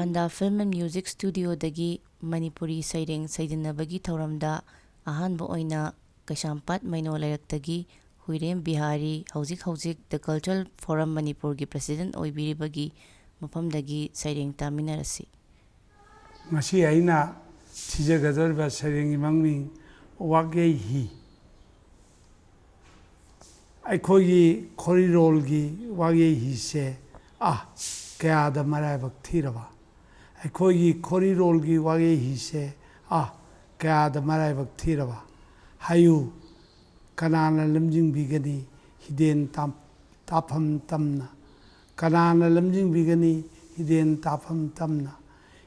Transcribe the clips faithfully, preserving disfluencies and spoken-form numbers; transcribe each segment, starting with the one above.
Nanda Film and Music Studioꯗꯒꯤ Manipuri ꯁꯩꯔꯦꯡ ꯁꯩꯗꯟꯅꯕꯒꯤ ꯊꯧꯔꯝꯗ ꯑꯍꯥꯟꯕ ꯑꯣꯏꯅ ꯀꯩꯁꯥꯝꯄꯥꯠ ꯃꯩꯅꯣ ꯂꯩꯔꯛꯇꯒꯤ ꯍꯨꯏꯔꯦꯝ ꯕꯤꯍꯥꯔꯤ, ꯍꯧꯖꯤꯛ ꯍꯧꯖꯤꯛ The Cultural Forum ꯃꯅꯤꯄꯨꯔꯒꯤ president ꯑꯣꯏꯕꯤꯔꯤꯕꯒꯤ ꯃꯐꯝꯗꯒꯤ ꯁꯩꯔꯦꯡ ꯇꯥꯃꯤꯟꯅꯔꯁꯤ꯫ ꯉꯁꯤ ꯑꯩꯅ ꯊꯤꯖꯒꯗꯧꯔꯤꯕ ꯁꯩꯔꯦꯡꯒꯤ ꯃꯃꯤꯡ ꯋꯥꯒꯦ ꯍꯤ꯫ ꯑꯩꯈꯣꯏꯒꯤ ꯈꯣꯔꯤꯔꯣꯜꯒꯤ ꯋꯥꯒꯦ ꯍꯤꯁꯦ, ꯑꯥ, ꯀꯌꯥꯗ ꯃꯔꯥꯏꯕꯛ ꯊꯤꯔꯕ꯫ ꯑꯩꯈꯣꯏꯒꯤ ꯈꯣꯔꯤꯔꯣꯜꯒꯤ ꯋꯥꯒꯦ ꯍꯤꯁꯦ, ꯑꯥ, ꯀꯌꯥꯗ ꯃꯔꯥꯏꯕꯛ ꯊꯤꯔꯕ꯫ ꯍꯥꯏꯌꯨ, ꯀꯅꯥꯅ ꯂꯝꯖꯤꯡꯕꯤꯒꯅꯤ ꯍꯤꯗꯦꯟ ꯇꯥꯝ-, ꯇꯥꯐꯝ ꯇꯝꯅ? ꯀꯅꯥꯅ ꯂꯝꯖꯤꯡꯕꯤꯒꯅꯤ ꯍꯤꯗꯦꯟ ꯇꯥꯐꯝ ꯇꯝꯅ?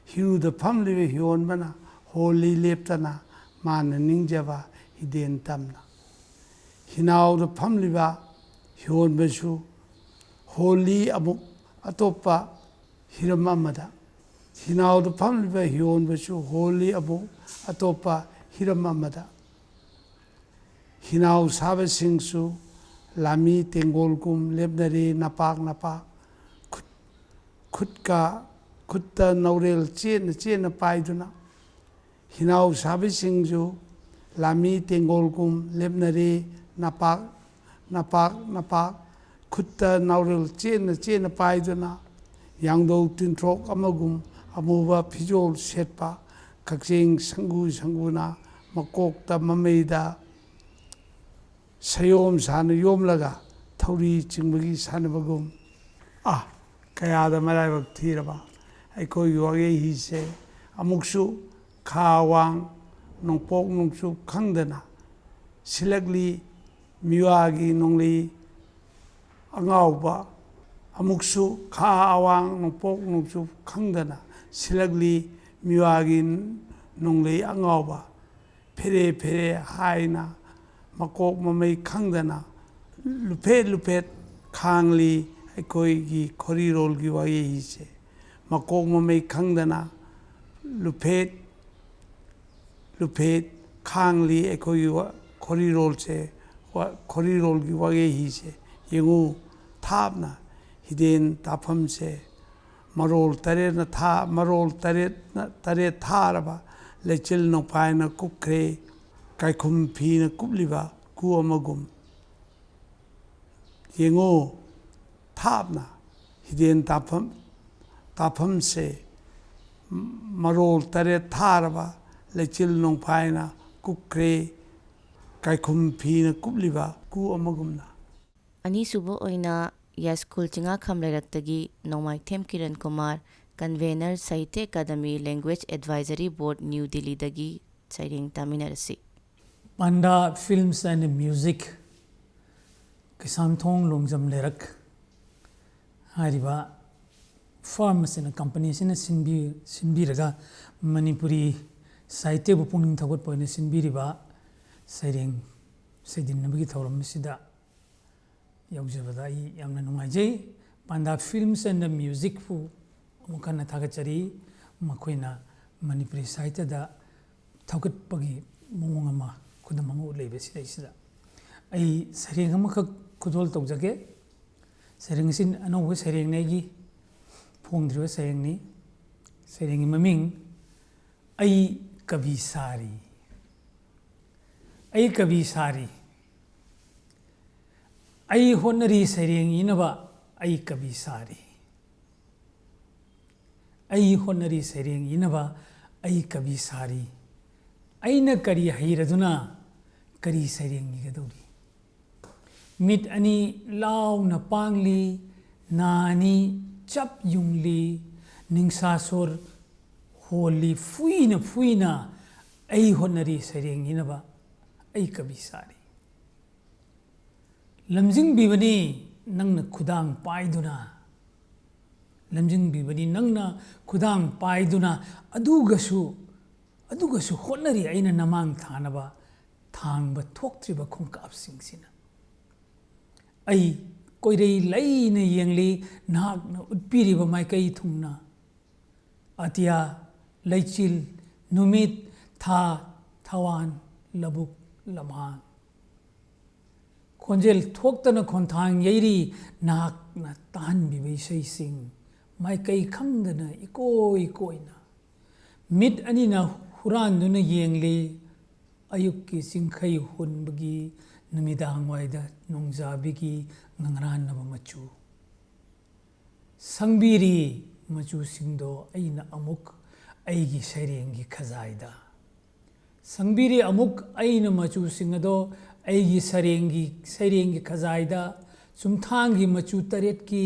ꯍꯤꯔꯨꯗ ꯐꯝꯂꯤꯕ ꯍꯤꯌꯣꯟꯕꯅ ꯍꯣꯜꯂꯤ ꯂꯦꯞꯇꯅ, ꯃꯥꯅ ꯅꯤꯡꯖꯕ ꯍꯤꯗꯦꯟ ꯇꯝꯅ꯫ ꯍꯤꯅꯥꯎꯗ ꯐꯝꯂꯤꯕ ꯍꯤꯌꯣꯟꯕꯁꯨ ꯍꯣꯜꯂꯤ ꯑꯃꯨꯛ ꯑꯇꯣꯞꯄ ꯍꯤꯔꯝ ꯑꯃꯗ꯫ ꯍꯤꯅꯥꯎꯗ ꯐꯝꯂꯤꯕ ꯍꯤꯌꯣꯟꯕꯁꯨ ꯍꯣꯜꯂꯤ ꯑꯃꯨꯛ ꯑꯇꯣꯞꯄ ꯍꯤꯔꯝ ꯑꯃꯗ꯫ ꯍꯤꯅꯥꯎ ꯁꯥꯕꯁꯤꯡꯁꯨ ꯂꯥꯃꯤ ꯇꯦꯡꯒꯣꯜꯒꯨꯝ ꯂꯦꯞꯅꯔꯦ ꯅꯄꯥꯛ ꯅꯄꯥꯛ꯫ ꯈꯨꯠ-, ꯈꯨꯠꯀ, ꯈꯨꯠꯇ ꯅꯧꯔꯦꯜ ꯆꯦꯠꯅ ꯆꯦꯠꯅ ꯄꯥꯏꯗꯨꯅ꯫ ꯍꯤꯅꯥꯎ ꯁꯥꯕꯤꯁꯤꯡꯁꯨ ꯂꯥꯃꯤ ꯇꯦꯡꯒꯣꯜꯒꯨꯝ ꯂꯦꯞꯅꯔꯦ ꯅꯄꯥꯛ, ꯅꯄꯥꯛ, ꯅꯄꯥꯛ꯫ ꯈꯨꯠꯇ ꯅꯥꯎꯔꯦꯜ ꯆꯦꯠꯅ ꯆꯦꯠꯅ ꯄꯥꯏꯗꯨꯅ, ꯌꯥꯡꯗꯧ ꯇꯤꯟꯊ꯭ꯔꯣꯛ ꯑꯃꯒꯨꯝ ꯑꯃꯨꯕ ꯐꯤꯖꯣꯜ ꯁꯦꯠꯄ, ꯀꯛꯆꯦꯡ ꯁꯪꯒꯨ ꯁꯪꯒꯨꯅ ꯃꯀꯣꯛꯇ ꯃꯃꯩꯗ ꯁꯌꯣꯝ ꯁꯥꯅ ꯌꯣꯝꯂꯒ ꯊꯧꯔꯤ ꯆꯤꯡꯕꯒꯤ ꯁꯥꯟꯅꯕꯒꯨꯝ꯫ ꯑꯥ, ꯀꯌꯥꯗ ꯃꯔꯥꯏꯕꯛ ꯊꯤꯔꯕ ꯑꯩꯈꯣꯏꯒꯤ ꯋꯥꯒꯦ ꯍꯤꯁꯦ꯫ ꯑꯃꯨꯛꯁꯨ ꯈꯥ ꯋꯥꯡ ꯅꯣꯡꯄꯣꯛ ꯅꯣꯡꯆꯨꯞ ꯈꯪꯗꯅ ꯁꯤꯜꯂꯛꯂꯤ ꯃꯤꯋꯥꯒꯤ ꯅꯣꯡꯂꯩ ꯑꯉꯥꯎꯕ꯫ ꯑꯃꯨꯛꯁꯨ ꯈꯥ ꯑꯋꯥꯡ ꯅꯣꯡꯄꯣꯛ ꯅꯣꯡꯆꯨꯞ ꯈꯪꯗꯅ ꯁꯤꯜꯂꯛꯂꯤ ꯃꯤꯋꯥꯒꯤ ꯅꯣꯡꯂꯩ ꯑꯉꯥꯎꯕ꯫ ꯐꯦꯔꯦ ꯐꯦꯔꯦ ꯍꯥꯏꯅ ꯃꯀꯣꯛ ꯃꯃꯩ ꯈꯪꯗꯅ ꯂꯨꯐꯦꯠ ꯂꯨꯐꯦꯠ ꯈꯥꯡꯂꯤ ꯑꯩꯈꯣꯏꯒꯤ ꯈꯣꯔꯤꯔꯣꯜꯒꯤ ꯋꯥꯒꯦ ꯍꯤꯁꯦ꯫ ꯃꯀꯣꯛ ꯃꯃꯩ ꯈꯪꯗꯅ ꯂꯨꯐꯦꯠ ꯂꯨꯐꯦꯠ ꯈꯥꯡꯂꯤ ꯑꯩꯈꯣꯏꯒꯤ ꯋꯥ-, ꯈꯣꯔꯤꯔꯣꯜꯁꯦ, ꯋꯥ-, ꯈꯣꯔꯤꯔꯣꯜꯒꯤ ꯋꯥꯒꯦ ꯍꯤꯁꯦ꯫ ꯌꯦꯡꯉꯨ, ꯊꯥꯞꯅ ꯍꯤꯗꯦꯟ ꯇꯥꯐꯝꯁꯦ ꯃꯔꯣꯜ ꯇꯔꯦꯠꯅ ꯊꯥ ꯃꯔꯣꯜ ꯇꯔꯦꯠꯅ ꯇꯔꯦꯠ ꯊꯥꯔꯕ ꯂꯩꯆꯤꯜ ꯅꯣꯡꯐꯥꯏꯅ ꯀꯨꯞꯈ꯭ꯔꯦ, ꯀꯥꯏꯈꯨꯝ ꯐꯤꯅ ꯀꯨꯞꯂꯤꯕ ꯀꯨ ꯑꯃꯒꯨꯝ꯫ ꯌꯦꯡꯉꯨ, ꯊꯥꯞꯅ ꯍꯤꯗꯦꯟ ꯇꯥꯐꯝ ꯇꯥꯐꯝꯁꯦ ꯃꯔꯣꯜ ꯇꯔꯦꯠ ꯊꯥꯔꯕ ꯂꯩꯆꯤꯜ ꯅꯣꯡꯐꯥꯏꯅ ꯀꯨꯞꯈ꯭ꯔꯦ, ꯀꯥꯏꯈꯨꯝ ꯐꯤꯅ ꯀꯨꯞꯂꯤꯕ ꯀꯨ ꯑꯃꯒꯨꯝꯅ꯫ ꯑꯅꯤꯁꯨꯕ ꯑꯣꯏꯅ ꯌꯥꯏꯁ꯭ꯀꯨꯜ ꯆꯤꯡꯉꯥꯈꯝ ꯂꯩꯔꯛꯇꯒꯤ ꯅꯣꯡꯃꯥꯏꯊꯦꯝ Kiran Kumar, convener, Sahitya Academy Language Advisory Board, New Delhiꯗꯒꯤ ꯁꯩꯔꯦꯡ ꯇꯥꯃꯤꯟꯅꯔꯁꯤ꯫ Panda Films and Music, Keishamthong Longjam ꯂꯩꯔꯛ ꯍꯥꯏꯔꯤꯕ firm ꯑꯁꯤꯅ, company ꯑꯁꯤꯅ ꯁꯤꯟꯕꯤ ꯁꯤꯟꯕꯤꯔꯒ ꯃꯅꯤꯄꯨꯔꯤ ꯁꯥꯍꯤꯇ꯭ꯌꯕꯨ ꯄꯨꯛꯅꯤꯡ ꯊꯧꯒꯠꯄ ꯑꯣꯏꯅ ꯁꯤꯟꯕꯤꯔꯤꯕ ꯁꯩꯔꯦꯡ ꯁꯩꯗꯤꯟꯅꯕꯒꯤ ꯊꯧꯔꯝ ꯑꯁꯤꯗ ꯌꯥꯎꯖꯕꯗ ꯑꯩ ꯌꯥꯝꯅ ꯅꯨꯡꯉꯥꯏꯖꯩ꯫ Panda Films and Musicꯄꯨ ꯑꯃꯨꯛ ꯍꯟꯅ ꯊꯥꯒꯠꯆꯔꯤ꯫ ꯃꯈꯣꯏꯅ ꯃꯅꯤꯄꯨꯔꯤ ꯁꯥꯍꯤꯇ꯭ꯌꯗ ꯊꯧꯒꯠꯄꯒꯤ ꯃꯑꯣꯡ ꯑꯃ, ꯈꯨꯗꯝ ꯑꯃ ꯎꯠꯂꯛꯏꯕ ꯁꯤꯗꯩꯁꯤꯗ꯫ ꯑꯩ ꯁꯩꯔꯦꯡ ꯑꯃꯈꯛ ꯈꯨꯗꯣꯜ ꯇꯧꯖꯒꯦ꯫ ꯁꯩꯔꯦꯡ ꯑꯁꯤ ꯑꯅꯧꯕ ꯁꯩꯔꯦꯡꯅꯤ, ꯑꯩꯒꯤ ꯐꯣꯡꯗ꯭ꯔꯤꯕ ꯁꯩꯔꯦꯡꯅꯤ꯫ ꯁꯩꯔꯦꯡꯒꯤ ꯃꯃꯤꯡ "ꯑꯩ ꯀꯕꯤ ꯁꯥꯔꯤ"꯫ ꯑꯩ ꯀꯕꯤ ꯁꯥꯔꯤ꯫ ꯑꯩ ꯍꯣꯠꯅꯔꯤ ꯁꯩꯔꯦꯡ ꯏꯅꯕ, ꯑꯩ ꯀꯕꯤ ꯁꯥꯔꯤ꯫ ꯑꯩ ꯍꯣꯠꯅꯔꯤ ꯁꯩꯔꯦꯡ ꯏꯅꯕ, ꯑꯩ ꯀꯕꯤ ꯁꯥꯔꯤ꯫ ꯑꯩꯅ ꯀꯔꯤ ꯍꯩꯔꯗꯨꯅ ꯀꯔꯤ ꯁꯩꯔꯦꯡ ꯏꯒꯗꯧꯔꯤ? ꯃꯤꯠ ꯑꯅꯤ ꯂꯥꯎꯅ ꯄꯥꯡꯂꯤ, ꯅꯥ ꯑꯅꯤ ꯆꯞ ꯌꯨꯡꯂꯤ, ꯅꯤꯡꯁꯥ ꯁꯣꯔ ꯍꯣꯜꯂꯤ ꯐꯨꯏꯅ ꯐꯨꯏꯅ, ꯑꯩ ꯍꯣꯠꯅꯔꯤ ꯁꯩꯔꯦꯡ ꯏꯅꯕ, ꯑꯩ ꯀꯕꯤ ꯁꯥꯔꯤ꯫ ꯂꯝꯖꯤꯡꯕꯤꯕꯅꯤ ꯅꯪꯅ ꯈꯨꯗꯥꯡ ꯄꯥꯏꯗꯨꯅ, ꯂꯝꯖꯤꯡꯕꯤꯕꯅꯤ ꯅꯪꯅ ꯈꯨꯗꯥꯡ ꯄꯥꯏꯗꯨꯅ, ꯑꯗꯨꯒꯁꯨ, ꯑꯗꯨꯒꯁꯨ ꯍꯣꯠꯅꯔꯤ ꯑꯩꯅ ꯅꯃꯥꯡ ꯊꯥꯅꯕ, ꯊꯥꯡꯕ ꯊꯣꯛꯇ꯭ꯔꯤꯕ ꯈꯣꯡꯀꯥꯞꯁꯤꯡꯁꯤꯅ꯫ ꯑꯩ ꯀꯣꯏꯔꯩ ꯂꯩꯅ ꯌꯦꯡꯂꯤ ꯅꯍꯥꯛꯅ ꯎꯠꯄꯤꯔꯤꯕ ꯃꯥꯏꯀꯩ ꯊꯨꯡꯅ꯫ ꯑꯇꯤꯌꯥ, ꯂꯩꯆꯤꯜ, ꯅꯨꯃꯤꯠ, ꯊꯥ, ꯊꯋꯥꯟ, ꯂꯧꯕꯨꯛ, ꯂꯝꯍꯥꯡ꯫ ꯈꯣꯟꯖꯦꯜ ꯊꯣꯛꯇꯅ ꯈꯣꯟꯊꯥꯡ ꯌꯩꯔꯤ ꯅꯍꯥꯛꯅ ꯇꯥꯍꯟꯕꯤꯕ ꯏꯁꯩꯁꯤꯡ, ꯃꯥꯏꯀꯩ ꯈꯪꯗꯅ ꯏꯀꯣꯏ ꯀꯣꯏꯅ ꯃꯤꯠ ꯑꯅꯤꯅ ꯍꯨꯔꯥꯟꯗꯨꯅ ꯌꯦꯡꯂꯤ꯫ ꯑꯌꯨꯛꯀꯤ ꯆꯤꯡꯈꯩ ꯍꯨꯟꯕꯒꯤ ꯅꯨꯃꯤꯗꯥꯡꯋꯥꯏꯗ ꯅꯣꯡꯖꯥꯕꯤꯒꯤ ꯉꯪꯔꯥꯟꯅꯕ ꯃꯆꯨ꯫ ꯁꯪꯕꯤꯔꯤ ꯃꯆꯨꯁꯤꯡꯗꯣ ꯑꯩꯅ ꯑꯃꯨꯛ ꯑꯩꯒꯤ ꯁꯩꯔꯦꯡꯒꯤ ꯈꯖꯥꯏꯗ꯫ ꯁꯪꯕꯤꯔꯤ ꯑꯃꯨꯛ ꯑꯩꯅ ꯃꯆꯨꯁꯤꯡ ꯑꯗꯣ ꯑꯩꯒꯤ ꯁꯩꯔꯦꯡꯒꯤ, ꯁꯩꯔꯦꯡꯒꯤ ꯈꯖꯥꯏꯗ꯫ ꯆꯨꯝꯊꯥꯡꯒꯤ ꯃꯆꯨ ꯇꯔꯦꯠꯀꯤ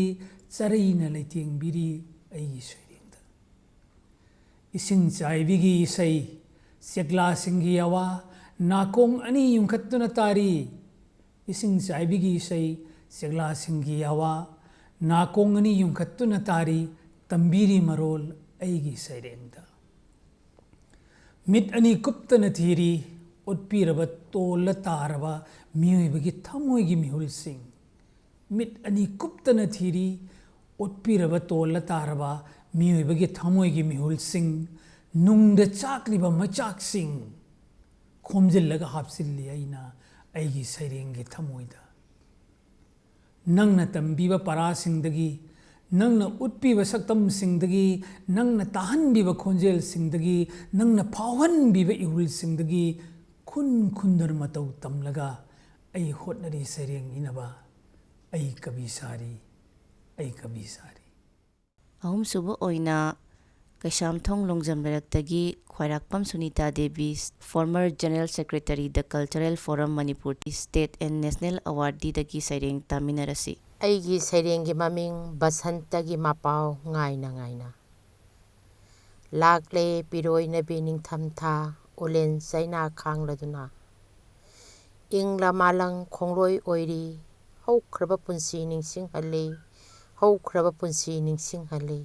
ꯆꯔꯩꯅ ꯂꯩꯇꯦꯡꯕꯤꯔꯤ ꯑꯩꯒꯤ ꯁꯩꯔꯦꯡꯗ꯫ ꯏꯁꯤꯡ ꯆꯥꯏꯕꯤꯒꯤ ꯏꯁꯩ, ꯆꯦꯛꯂꯥꯁꯤꯡꯒꯤ ꯑꯋꯥ, ꯅꯥꯀꯣꯡ ꯑꯅꯤ ꯌꯨꯡꯈꯠꯇꯨꯅ ꯇꯥꯔꯤ꯫ ꯏꯁꯤꯡ ꯆꯥꯏꯕꯤꯒꯤ ꯏꯁꯩ, ꯆꯦꯛꯂꯥꯁꯤꯡꯒꯤ ꯑꯋꯥ, ꯅꯥꯀꯣꯡ ꯑꯅꯤ ꯌꯨꯡꯈꯠꯇꯨꯅ ꯇꯥꯔꯤ, ꯇꯝꯕꯤꯔꯤ ꯃꯔꯣꯜ ꯑꯩꯒꯤ ꯁꯩꯔꯦꯡꯗ꯫ ꯃꯤꯠ ꯑꯅꯤ ꯀꯨꯞꯇꯅ ꯊꯤꯔꯤ, ꯑꯣꯠꯄꯤꯔꯕ ꯇꯣꯜꯂ ꯇꯥꯔꯕ ꯃꯤꯑꯣꯏꯕꯒꯤ ꯊꯃꯣꯏꯒꯤ ꯃꯤꯍꯨꯜꯁꯤꯡ꯫ ꯃꯤꯠ ꯑꯅꯤ ꯀꯨꯞꯇꯅ ꯊꯤꯔꯤ, ꯑꯣꯠꯄꯤꯔꯕ ꯇꯣꯜꯂ ꯇꯥꯔꯕ ꯃꯤꯑꯣꯏꯕꯒꯤ ꯊꯃꯣꯏꯒꯤ ꯃꯤꯍꯨꯜꯁꯤꯡ, ꯅꯨꯡꯗ ꯆꯥꯛꯂꯤꯕ ꯃꯩꯆꯥꯛꯁꯤꯡ ꯈꯣꯝꯖꯤꯜꯂꯒ ꯍꯥꯞꯆꯤꯜꯂꯤ ꯑꯩꯅ ꯑꯩꯒꯤ ꯁꯩꯔꯦꯡꯒꯤ ꯊꯃꯣꯏꯗ꯫ ꯅꯪꯅ ꯇꯝꯕꯤꯕ ꯄꯔꯥꯁꯤꯡꯗꯒꯤ, ꯅꯪꯅ ꯎꯠꯄꯤꯕ ꯁꯛꯇꯝꯁꯤꯡꯗꯒꯤ, ꯅꯪꯅ ꯇꯥꯍꯟꯕꯤꯕ ꯈꯣꯟꯖꯦꯜꯁꯤꯡꯗꯒꯤ, ꯅꯪꯅ ꯐꯥꯎꯍꯟꯕꯤꯕ ꯏꯍꯨꯜꯁꯤꯡꯗꯒꯤ ꯈꯨꯟ ꯈꯨꯟꯗꯨꯅ ꯃꯇꯧ ꯇꯝꯂꯒ ꯑꯩ ꯍꯣꯠꯅꯔꯤ ꯁꯩꯔꯦꯡ ꯏꯅꯕ꯫ ꯑꯩ ꯀꯕꯤ ꯁꯥꯔꯤ, ꯑꯩ ꯀꯕꯤ ꯁꯥꯔꯤ꯫ ꯑꯍꯨꯝꯁꯨꯕ ꯑꯣꯏꯅ ꯀꯩꯁꯥꯝꯊꯣꯡ ꯂꯣꯡꯖꯝ ꯂꯩꯔꯛꯇꯒꯤ ꯈ꯭ꯋꯥꯏꯔꯥꯛꯄꯝ Sunita Devi, former General Secretary, The Cultural Forum Manipur, State and National Awardee ꯗꯒꯤ ꯁꯩꯔꯦꯡ ꯇꯥꯃꯤꯟꯅꯔꯁꯤ꯫ ꯑꯩꯒꯤ ꯁꯩꯔꯦꯡꯒꯤ ꯃꯃꯤꯡ ꯕꯁꯟꯇꯒꯤ ꯃꯄꯥꯎ ꯉꯥꯏꯅ ꯉꯥꯏꯅ꯫ ꯂꯥꯛꯂꯦ ꯄꯤꯔꯣꯏꯅꯕꯤ ꯅꯤꯡꯊꯝꯊꯥ, ꯎꯂꯦꯟ ꯆꯩꯅꯥ ꯈꯥꯡꯂꯗꯨꯅ꯫ ꯏꯪꯂ ꯃꯥꯂꯪ ꯈꯣꯡꯂꯣꯏ ꯑꯣꯏꯔꯤ, ꯍꯧꯈ꯭ꯔꯕ ꯄꯨꯟꯁꯤ ꯅꯤꯡꯁꯤꯡꯍꯜꯂꯤ, ꯍꯧꯈ꯭ꯔꯕ ꯄꯨꯟꯁꯤ ꯅꯤꯡꯁꯤꯡꯍꯜꯂꯤ꯫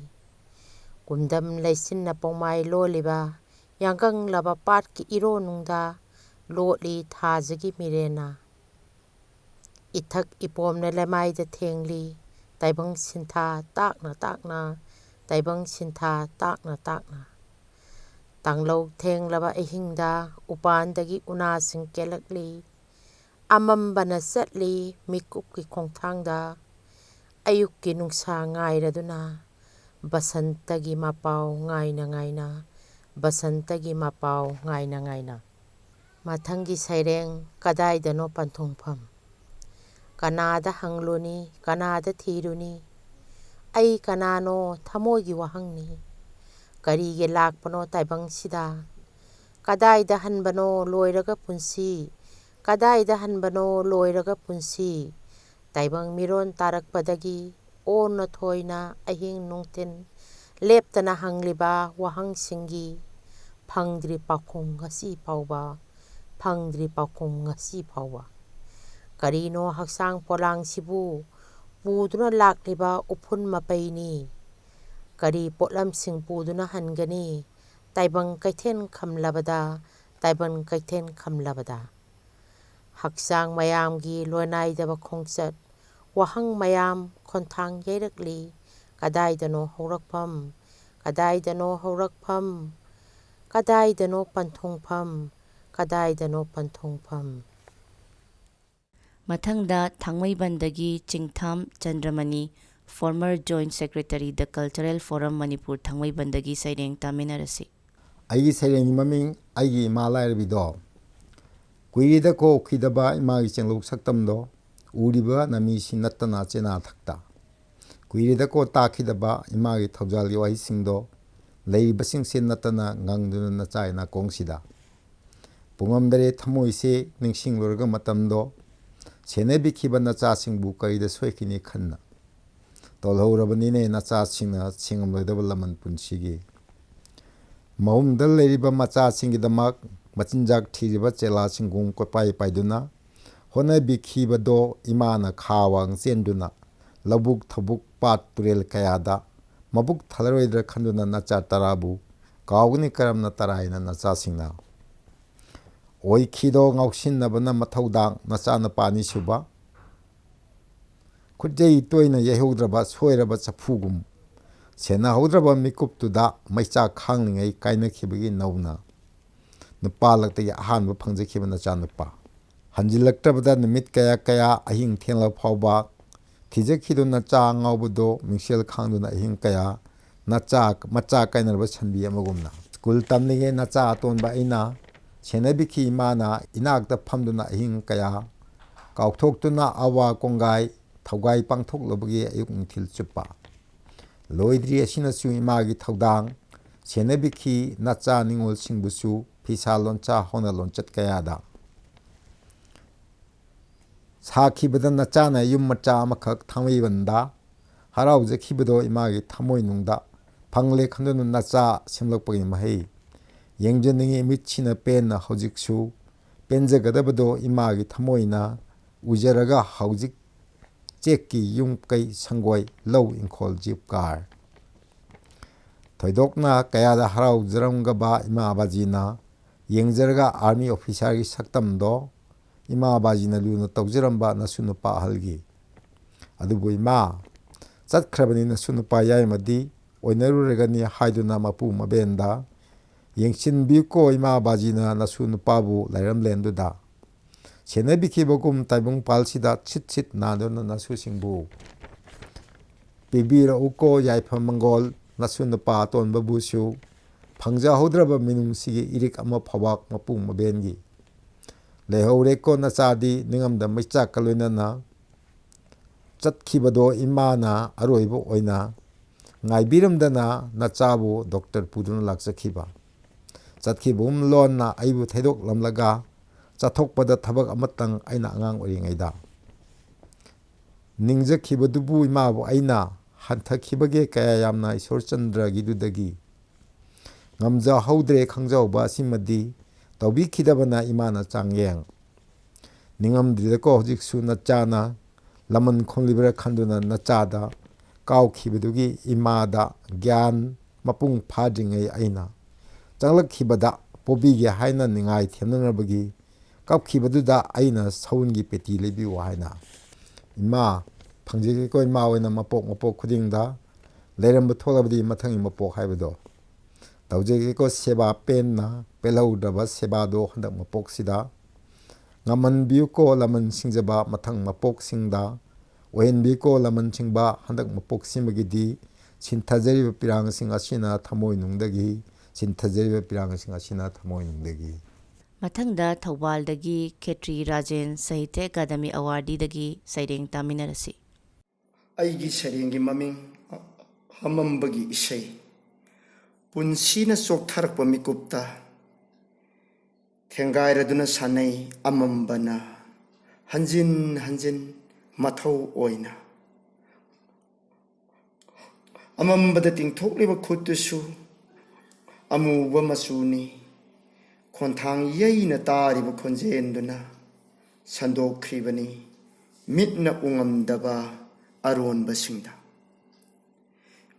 ꯀꯨꯝꯗꯝ ꯂꯩꯆꯤꯟꯅ ꯄꯣꯡꯃꯥꯏ ꯂꯣꯜꯂꯤꯕ ꯌꯥꯡꯒꯪꯂꯕ ꯄꯥꯠꯀꯤ ꯏꯔꯣꯟꯅꯨꯡꯗ ꯂꯣꯠꯂꯤ ꯊꯥꯖꯒꯤ ꯃꯤꯔꯦꯟꯅ꯫ ꯏꯊꯛ ꯏꯄꯣꯝꯅ ꯂꯩꯃꯥꯏꯗ ꯊꯦꯡꯂꯤ, ꯇꯥꯏꯕꯪ ꯁꯤꯟꯊꯥ ꯇꯥꯛꯅ ꯇꯥꯛꯅ, ꯇꯥꯏꯕꯪ ꯁꯤꯟꯊꯥ ꯇꯥꯛꯅ ꯇꯥꯛꯅ꯫ ꯇꯥꯡꯂꯧ ꯊꯦꯡꯂꯕ ꯑꯍꯤꯡꯗ ꯎꯄꯥꯟꯗꯒꯤ ꯎꯅꯥꯁꯤꯡ ꯀꯦꯜꯂꯛꯂꯤ꯫ ꯑꯃꯝꯕꯅ ꯆꯠꯂꯤ ꯃꯤꯀꯨꯞꯀꯤ ꯈꯣꯡꯊꯥꯡꯗ꯫ ꯑꯌꯨꯛꯀꯤ ꯅꯨꯡꯁꯥ ꯉꯥꯏꯔꯗꯨꯅ, ꯕꯁꯟꯇꯒꯤ ꯃꯄꯥꯎ ꯉꯥꯏꯅ ꯉꯥꯏꯅ, ꯕꯁꯟꯇꯒꯤ ꯃꯄꯥꯎ ꯉꯥꯏꯅ ꯉꯥꯏꯅ꯫ ꯃꯊꯪꯒꯤ ꯁꯩꯔꯦꯡ, ꯀꯗꯥꯏꯗꯅꯣ ꯄꯟꯊꯨꯡꯐꯝ? ꯀꯅꯥꯗ ꯍꯪꯂꯨꯅꯤ, ꯀꯅꯥꯗ ꯊꯤꯔꯨꯅꯤ? ꯑꯩ ꯀꯅꯥꯅꯣ? ꯊꯃꯣꯏꯒꯤ ꯋꯥꯍꯪꯅꯤ꯫ ꯀꯔꯤꯒꯤ ꯂꯥꯛꯄꯅꯣ ꯇꯥꯏꯕꯪꯁꯤꯗ? ꯀꯗꯥꯏꯗ ꯍꯟꯕꯅꯣ ꯂꯣꯏꯔꯒ ꯄꯨꯟꯁꯤ? ꯀꯗꯥꯏꯗ ꯍꯟꯕꯅꯣ ꯂꯣꯏꯔꯒ ꯄꯨꯟꯁꯤ? ꯇꯥꯏꯕꯪ ꯃꯤꯔꯣꯟ ꯇꯥꯔꯛꯄꯗꯒꯤ ꯑꯣꯟꯅ ꯊꯣꯏꯅ ꯑꯍꯤꯡ ꯅꯨꯡꯊꯤꯜ ꯂꯦꯞꯇꯅ ꯍꯪꯂꯤꯕ ꯋꯥꯍꯪꯁꯤꯡꯒꯤ ꯐꯪꯗ꯭ꯔꯤ ꯄꯥꯎꯈꯨꯝ ꯉꯁꯤ ꯐꯥꯎꯕ, ꯐꯪꯗ꯭ꯔꯤ ꯄꯥꯎꯈꯨꯝ ꯉꯁꯤ ꯐꯥꯎꯕ꯫ ꯀꯔꯤꯅꯣ ꯍꯛꯆꯥꯡ ꯄꯣꯂꯥꯡꯁꯤꯕꯨ ꯄꯨꯗꯨꯅ ꯂꯥꯛꯂꯤꯕ ꯎꯐꯨꯟ ꯃꯄꯩꯅꯤ? ꯀꯔꯤ ꯄꯣꯠꯂꯝꯁꯤꯡ ꯄꯨꯗꯨꯅ ꯍꯟꯒꯅꯤ? ꯇꯥꯏꯕꯪ ꯀꯩꯊꯦꯜ ꯈꯝꯂꯕꯗ, ꯇꯥꯏꯕꯪ ꯀꯩꯊꯦꯜ ꯈꯝꯂꯕꯗ꯫ ꯍꯛꯆꯥꯡ ꯃꯌꯥꯝꯒꯤ ꯂꯣꯏꯅꯥꯏꯗꯕ ꯈꯣꯡꯆꯠ, ꯋꯥꯍꯪ ꯃꯌꯥꯝ ꯈꯣꯟꯊꯥꯡ ꯌꯩꯔꯛꯂꯤ꯫ ꯀꯗꯥꯏꯗꯅꯣ ꯍꯧꯔꯛꯐꯝ? ꯀꯗꯥꯏꯗꯅꯣ ꯍꯧꯔꯛꯐꯝ? ꯀꯗꯥꯏꯗꯅꯣ ꯄꯟꯊꯨꯡꯐꯝ? ꯀꯗꯥꯏꯗꯅꯣ ꯄꯟꯊꯨꯡꯐꯝ? ꯃꯊꯪꯗ ꯊꯥꯡꯃꯩꯕꯟꯗꯒꯤ ꯆꯤꯡꯊꯥꯝ ꯆꯟꯗ꯭ꯔꯃꯅꯤ, former joint secretary, the Cultural Forum Manipur, ꯊꯥꯡꯃꯩꯕꯟꯗꯒꯤ ꯁꯩꯔꯦꯡ ꯇꯥꯃꯤꯟꯅꯔꯁꯤ꯫ ꯑꯩꯒꯤ ꯁꯩꯔꯦꯡꯒꯤ ꯃꯃꯤꯡ ꯑꯩꯒꯤ ꯏꯃꯥ ꯂꯥꯏꯔꯕꯤꯗꯣ꯫ ꯀꯨꯏꯔꯦꯗꯀꯣ ꯎꯈꯤꯗꯕ ꯏꯃꯥꯒꯤ ꯆꯦꯡꯂꯧ ꯁꯛꯇꯝꯗꯣ, ꯎꯔꯤꯕ ꯅꯃꯤꯁꯤ ꯅꯠꯇꯅ ꯆꯦꯅꯥ ꯊꯛꯇ꯫ ꯀꯨꯏꯔꯦꯗꯀꯣ ꯇꯥꯈꯤꯗꯕ ꯏꯃꯥꯒꯤ ꯊꯧꯖꯥꯜꯒꯤ ꯋꯥꯍꯩꯁꯤꯡꯗꯣ, ꯂꯩꯔꯤꯕꯁꯤꯡꯁꯦ ꯅꯠꯇꯅ ꯉꯪꯗꯨꯅ ꯅꯆꯥ ꯏꯅꯥꯀꯣꯡꯁꯤꯗ꯫ ꯄꯨꯡꯉꯝꯗꯔꯦ ꯊꯃꯣꯏꯁꯦ ꯅꯤꯡꯁꯤꯡꯂꯨꯔꯒ ꯃꯇꯝꯗꯣ, ꯁꯦꯟꯅꯕꯤꯈꯤꯕ ꯅꯆꯥꯁꯤꯡꯕꯨ ꯀꯔꯤꯗ ꯁꯣꯏꯈꯤꯅꯤ ꯈꯟꯅ꯫ ꯇꯣꯜꯍꯧꯔꯕꯅꯤꯅꯦ ꯅꯆꯥꯁꯤꯡꯅ ꯁꯦꯡꯉꯝꯂꯣꯏꯗꯕ ꯂꯃꯟ ꯄꯨꯟꯁꯤꯒꯤ꯫ ꯃꯍꯨꯝꯗ ꯂꯩꯔꯤꯕ ꯃꯆꯥꯁꯤꯡꯒꯤꯗꯃꯛ ꯃꯆꯤꯟꯖꯥꯛ ꯊꯤꯔꯤꯕ ꯆꯦꯂꯥꯁꯤꯡꯒꯨꯝ ꯀꯣꯏꯄꯥꯏ ꯄꯥꯏꯗꯨꯅ ꯍꯣꯠꯅꯕꯤꯈꯤꯕꯗꯣ ꯏꯃꯥꯅ ꯈꯥ ꯋꯥꯡ ꯆꯦꯟꯗꯨꯅ ꯂꯧꯕꯨꯛ ꯊꯕꯨꯛ ꯄꯥꯠ ꯇꯨꯔꯦꯜ ꯀꯌꯥꯗ ꯃꯕꯨꯛ ꯊꯜꯂꯔꯣꯏꯗ꯭ꯔꯥ ꯈꯟꯗꯨꯅ ꯅꯆꯥ ꯇꯔꯥꯕꯨ ꯀꯥꯎꯒꯅꯤ ꯀꯔꯝꯅ ꯇꯔꯥꯏꯅ ꯅꯆꯥꯁꯤꯡꯅ꯫ ꯑꯣꯏꯈꯤꯗꯣ ꯉꯥꯎꯁꯤꯟꯅꯕꯅ ꯃꯊꯧꯗꯥꯡ ꯅꯆꯥꯅꯨꯄꯥ ꯑꯅꯤꯁꯨꯕ꯫ ꯈꯨꯠꯌꯩ ꯇꯣꯏꯅ ꯌꯩꯍꯧꯗ꯭ꯔꯕ ꯁꯣꯏꯔꯕ ꯆꯐꯨꯒꯨꯝ꯫ ꯁꯦꯟꯅꯍꯧꯗ꯭ꯔꯕ ꯃꯤꯀꯨꯞꯇꯨꯗ ꯃꯩꯆꯥꯛ ꯈꯥꯡꯂꯤꯉꯩ ꯀꯥꯏꯅꯈꯤꯕꯒꯤ ꯅꯧꯅ ꯅꯨꯄꯥ ꯂꯛꯇꯒꯤ ꯑꯍꯥꯟꯕ ꯐꯪꯖꯈꯤꯕ ꯅꯆꯥꯅꯨꯄꯥ꯫ ꯍꯟꯖꯤꯜꯂꯛꯇ꯭ꯔꯕꯗ ꯅꯨꯃꯤꯠ ꯀꯌꯥ ꯀꯌꯥ ꯑꯍꯤꯡ ꯊꯦꯡꯂ ꯐꯥꯎꯕ ꯊꯤꯖꯈꯤꯗꯨꯅ ꯆꯥ ꯉꯥꯎꯕꯗꯣ ꯃꯤꯡꯁꯦꯜ ꯈꯥꯡꯗꯨꯅ ꯑꯍꯤꯡ ꯀꯌꯥ ꯅꯆꯥ ꯃꯆꯥ ꯀꯥꯏꯅꯔꯕ ꯁꯟꯕꯤ ꯑꯃꯒꯨꯝꯅ꯫ ꯁ꯭ꯀꯨꯜ ꯇꯝꯂꯤꯉꯩ ꯅꯆꯥ ꯑꯇꯣꯟꯕ ꯑꯩꯅ ꯁꯦꯟꯅꯕꯤꯈꯤ꯫ ꯏꯃꯥꯅ ꯏꯅꯥꯛꯇ ꯐꯝꯗꯨꯅ ꯑꯍꯤꯡ ꯀꯌꯥ ꯀꯥꯎꯊꯣꯛꯇꯨꯅ ꯑꯋꯥ ꯀꯣꯡꯒꯥꯏ ꯊꯧꯒꯥꯏ ꯄꯥꯡꯊꯣꯛꯂꯨꯕꯒꯤ ꯑꯌꯨꯛ ꯅꯨꯡꯊꯤꯜ ꯆꯨꯞꯄ꯫ ꯂꯣꯏꯗ꯭ꯔꯤ ꯑꯁꯤꯅꯁꯨ ꯏꯃꯥꯒꯤ ꯊꯧꯗꯥꯡ ꯁꯦꯟꯅꯕꯤꯈꯤ꯫ ꯅꯆꯥ ꯅꯤꯉꯣꯜꯁꯤꯡꯕꯨꯁꯨ ꯐꯤꯁꯥ ꯂꯣꯟꯆꯥ ꯍꯧꯅ ꯂꯣꯟꯆꯠ ꯀꯌꯥꯗ ꯁꯥꯈꯤꯕꯗ ꯅꯆꯥꯅ ꯌꯨꯝ ꯃꯆꯥ ꯑꯃꯈꯛ ꯊꯥꯡꯃꯩꯕꯟꯗ ꯍꯔꯥꯎꯖꯈꯤꯕꯗꯣ ꯏꯃꯥꯒꯤ ꯊꯃꯣꯏꯅꯨꯡꯗ ꯐꯪꯂꯦ ꯈꯟꯗꯨꯅ ꯅꯆꯥ ꯁꯦꯝꯂꯛꯄꯒꯤ ꯃꯍꯩ ꯌꯦꯡꯖꯅꯤꯡꯉꯤ꯫ ꯃꯤꯠꯁꯤꯅ ꯄꯦꯟꯅ ꯍꯧꯖꯤꯛꯁꯨ ꯄꯦꯟꯖꯒꯗꯕꯗꯣ ꯏꯃꯥꯒꯤ ꯊꯃꯣꯏꯅ ꯎꯖꯔꯒ ꯍꯧꯖꯤꯛ ꯆꯦꯛꯀꯤ ꯌꯨꯝ ꯀꯩ ꯁꯪꯒꯣꯏ ꯂꯧ ꯏꯪꯈꯣꯜ ꯖꯤꯞ ꯀꯥꯔ꯫ ꯊꯣꯏꯗꯣꯛꯅ ꯀꯌꯥꯗ ꯍꯔꯥꯎꯖꯔꯝꯒꯕ ꯏꯃꯥ ꯕꯥꯖꯤꯅ ꯌꯦꯡꯖꯔꯒ ꯑꯥꯔꯃꯤ ꯑꯣꯐꯤꯁꯥꯔꯒꯤ ꯁꯛꯇꯝꯗꯣ ꯏꯃꯥ ꯕꯥꯖꯤꯅ ꯂꯨꯅ ꯇꯧꯖꯔꯝꯕ ꯅꯁꯨ ꯅꯨꯄꯥ ꯑꯍꯜꯒꯤ꯫ ꯑꯗꯨꯕꯨ ꯏꯃꯥ, ꯆꯠꯈ꯭ꯔꯕꯅꯤ ꯅꯁꯨ ꯅꯨꯄꯥ ꯌꯥꯏꯃꯗꯤ, ꯑꯣꯏꯅꯔꯨꯔꯒꯅꯤ ꯍꯥꯏꯗꯨꯅ ꯃꯄꯨ ꯃꯕꯦꯟꯗ ꯌꯦꯡꯁꯤꯟꯕꯤꯌꯨꯀꯣ ꯏꯃꯥ ꯕꯥꯖꯤꯅ ꯅꯁꯨ ꯅꯨꯄꯥꯕꯨ ꯂꯥꯏꯔꯝꯂꯦꯟꯗꯨꯗ ꯁꯦꯟꯅꯕꯤꯈꯤꯕꯒꯨꯝ ꯇꯥꯏꯕꯪꯄꯥꯜꯁꯤꯗ ꯁꯤꯠ ꯁꯤꯠ ꯅꯥꯟꯗꯨꯅ ꯅꯁꯨꯁꯤꯡꯕꯨ ꯄꯤꯕꯤꯔꯛꯎꯀꯣ ꯌꯥꯏꯐ ꯃꯪꯒꯣꯜ ꯅꯁꯨ ꯅꯨꯄꯥ ꯑꯇꯣꯟꯕꯕꯨꯁꯨ ꯐꯪꯖꯍꯧꯗ꯭ꯔꯕ ꯃꯤꯅꯨꯡꯁꯤꯒꯤ ꯏꯔꯤꯛ ꯑꯃ ꯐꯥꯎꯕꯥꯛ ꯃꯄꯨ ꯃꯕꯦꯟꯒꯤ꯫ ꯂꯩꯍꯧꯔꯦꯀꯣ ꯅꯆꯥꯗꯤ ꯅꯤꯡꯉꯝꯗ ꯃꯩꯆꯥꯛꯀ ꯂꯣꯏꯅꯅ ꯆꯠꯈꯤꯕꯗꯣ ꯏꯃꯥꯅ ꯑꯔꯣꯏꯕ ꯑꯣꯏꯅ ꯉꯥꯏꯕꯤꯔꯝꯗꯅ ꯅꯆꯥꯕꯨ ꯗꯣꯛꯇꯔ ꯄꯨꯗꯨꯅ ꯂꯥꯛꯆꯈꯤꯕ꯫ ꯆꯠꯈꯤꯕꯒꯨꯝ ꯂꯣꯟꯅ ꯑꯩꯕꯨ ꯊꯩꯗꯣꯛꯂꯝꯂꯒ ꯆꯠꯊꯣꯛꯄꯗ ꯊꯕꯛ ꯑꯃꯇꯪ ꯑꯩꯅ ꯑꯉꯥꯡ ꯑꯣꯏꯔꯤꯉꯩꯗ ꯅꯤꯡꯖꯈꯤꯕꯗꯨꯕꯨ ꯏꯃꯥꯕꯨ ꯑꯩꯅ ꯍꯟꯊꯈꯤꯕꯒꯦ ꯀꯌꯥ ꯌꯥꯝꯅ ꯏꯁꯣꯔꯆꯟꯗ꯭ꯔꯒꯤꯗꯨꯗꯒꯤ ꯉꯝꯖꯍꯧꯗ꯭ꯔꯦ ꯈꯪꯖꯍꯧꯕ ꯑꯁꯤꯃꯗꯤ ꯇꯧꯕꯤꯈꯤꯗꯕꯅ ꯏꯃꯥꯅ ꯆꯥꯡꯌꯦꯡ ꯅꯤꯡꯉꯝꯗ꯭ꯔꯤꯗꯀꯣ ꯍꯧꯖꯤꯛꯁꯨ ꯅꯆꯥꯅ ꯂꯃꯟ ꯈꯣꯝꯂꯤꯕ꯭ꯔꯥ ꯈꯟꯗꯨꯅ ꯅꯆꯥꯗ ꯀꯥꯎꯈꯤꯕꯗꯨꯒꯤ ꯏꯃꯥꯗ ꯒ꯭ꯌꯥꯟ ꯃꯄꯨꯡ ꯐꯥꯗ꯭ꯔꯤꯉꯩ ꯑꯩꯅ ꯆꯪꯂꯛꯈꯤꯕꯗ ꯄꯣꯕꯤꯒꯦ ꯍꯥꯏꯅ ꯅꯤꯡꯉꯥꯏ ꯊꯦꯝꯅꯅꯕꯒꯤ ꯀꯞꯈꯤꯕꯗꯨꯗ ꯑꯩꯅ ꯁꯎꯟꯒꯤ ꯄꯦꯇꯤ ꯂꯩꯕꯤꯌꯨ ꯍꯥꯏꯅ꯫ ꯏꯃꯥ ꯐꯪꯖꯒꯦꯀꯣ ꯏꯃꯥ ꯑꯣꯏꯅ ꯃꯄꯣꯛ ꯃꯄꯣꯛ ꯈꯨꯗꯤꯡꯗ ꯂꯩꯔꯝꯕ ꯊꯣꯛꯂꯕꯗꯤ ꯃꯊꯪꯒꯤ ꯃꯄꯣꯛ ꯍꯥꯏꯕꯗꯣ ꯇꯧꯖꯒꯦꯀꯣ ꯁꯦꯕꯥ ꯄꯦꯟꯅ ꯄꯦꯜꯍꯧꯗ꯭ꯔꯕ ꯁꯦꯕꯥꯗꯣ ꯍꯟꯗꯛ ꯃꯄꯣꯛꯁꯤꯗ ꯉꯝꯍꯟꯕꯤꯌꯨꯀꯣ ꯂꯃꯟ ꯁꯤꯡꯖꯕ ꯃꯊꯪ ꯃꯄꯣꯛꯁꯤꯡꯗ ꯑꯣꯏꯍꯟꯕꯤꯌꯨꯀꯣ ꯂꯃꯟ ꯁꯤꯡꯕ ꯍꯟꯗꯛ ꯃꯄꯣꯛꯁꯤꯃꯒꯤꯗꯤ ꯁꯤꯟꯊꯖꯔꯤꯕ ꯄꯤꯔꯥꯡꯁꯤꯡ ꯑꯁꯤꯅ ꯊꯃꯣꯏꯅꯨꯡꯗꯒꯤ, ꯁꯤꯟꯊꯖꯔꯤꯕ ꯄꯤꯔꯥꯡꯁꯤꯡ ꯑꯁꯤꯅ ꯊꯃꯣꯏꯅꯨꯡꯗꯒꯤ꯫ ꯃꯊꯪꯗ ꯊꯧꯕꯥꯜꯗꯒꯤ ꯈꯦꯇ꯭ꯔꯤ ꯔꯥꯖꯦꯟ ꯁꯥꯍꯤꯇ꯭ꯌ ꯑꯦꯀꯥꯗꯃꯤ ꯑꯦꯋꯥꯔꯗꯤꯗꯒꯤ ꯁꯩꯔꯦꯡ ꯇꯥꯃꯤꯟꯅꯔꯁꯤ꯫ ꯑꯩꯒꯤ ꯁꯩꯔꯦꯡꯒꯤ ꯃꯃꯤꯡ ꯑꯃꯝꯕꯒꯤ ꯏꯁꯩ꯫ ꯄꯨꯟꯁꯤꯅ ꯆꯣꯛꯊꯔꯛꯄ ꯃꯤꯀꯨꯞꯇ ꯊꯦꯡꯒꯥꯏꯔꯗꯨꯅ ꯁꯥꯟꯅꯩ ꯑꯃꯝꯕꯅ, ꯍꯟꯖꯤꯟ ꯍꯟꯖꯤꯟ ꯃꯊꯧ ꯑꯣꯏꯅ꯫ ꯑꯃꯝꯕꯗ ꯇꯤꯡꯊꯣꯛꯂꯤꯕ ꯈꯨꯠꯇꯨꯁꯨ ꯑꯃꯨꯕ ꯃꯆꯨꯅꯤ꯫ ꯈꯣꯟꯊꯥꯡ ꯌꯩꯅ ꯇꯥꯔꯤꯕ ꯈꯣꯟꯖꯦꯜꯗꯨꯅ ꯁꯟꯗꯣꯛꯈ꯭ꯔꯤꯕꯅꯤ ꯃꯤꯠꯅ ꯎꯉꯝꯗꯕ ꯑꯔꯣꯟꯕꯁꯤꯡꯗ꯫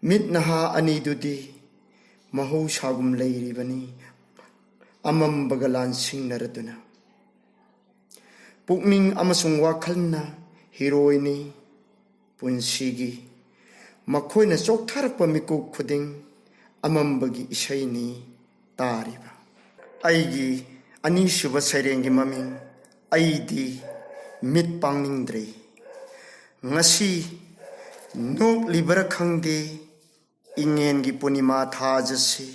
ꯃꯤꯠ ꯅꯍꯥ ꯑꯅꯤꯗꯨꯗꯤ ꯃꯍꯧꯁꯥꯒꯨꯝ ꯂꯩꯔꯤꯕꯅꯤ, ꯑꯃꯝꯕꯒ ꯂꯥꯟꯁꯤꯡꯅꯔꯗꯨꯅ꯫ ꯄꯨꯛꯅꯤꯡ ꯑꯃꯁꯨꯡ ꯋꯥꯈꯜꯅ ꯍꯤꯔꯣꯏꯅꯤ ꯄꯨꯟꯁꯤꯒꯤ꯫ ꯃꯈꯣꯏꯅ ꯆꯣꯛꯊꯔꯛꯄ ꯃꯤꯀꯨꯞ ꯈꯨꯗꯤꯡ ꯑꯃꯝꯕꯒꯤ ꯏꯁꯩꯅꯤ ꯇꯥꯔꯤꯕ꯫ ꯑꯩꯒꯤ ꯑꯅꯤꯁꯨꯕ ꯁꯩꯔꯦꯡꯒꯤ ꯃꯃꯤꯡ ꯑꯩꯗꯤ ꯃꯤꯠ ꯄꯥꯡꯅꯤꯡꯗ꯭ꯔꯦ꯫ ꯉꯁꯤ ꯅꯣꯛꯂꯤꯕꯔꯥ ꯈꯪꯗꯦ, ꯏꯉꯦꯟꯒꯤ ꯄꯨꯔꯅꯤꯃꯥ ꯊꯥꯖꯁꯤ꯫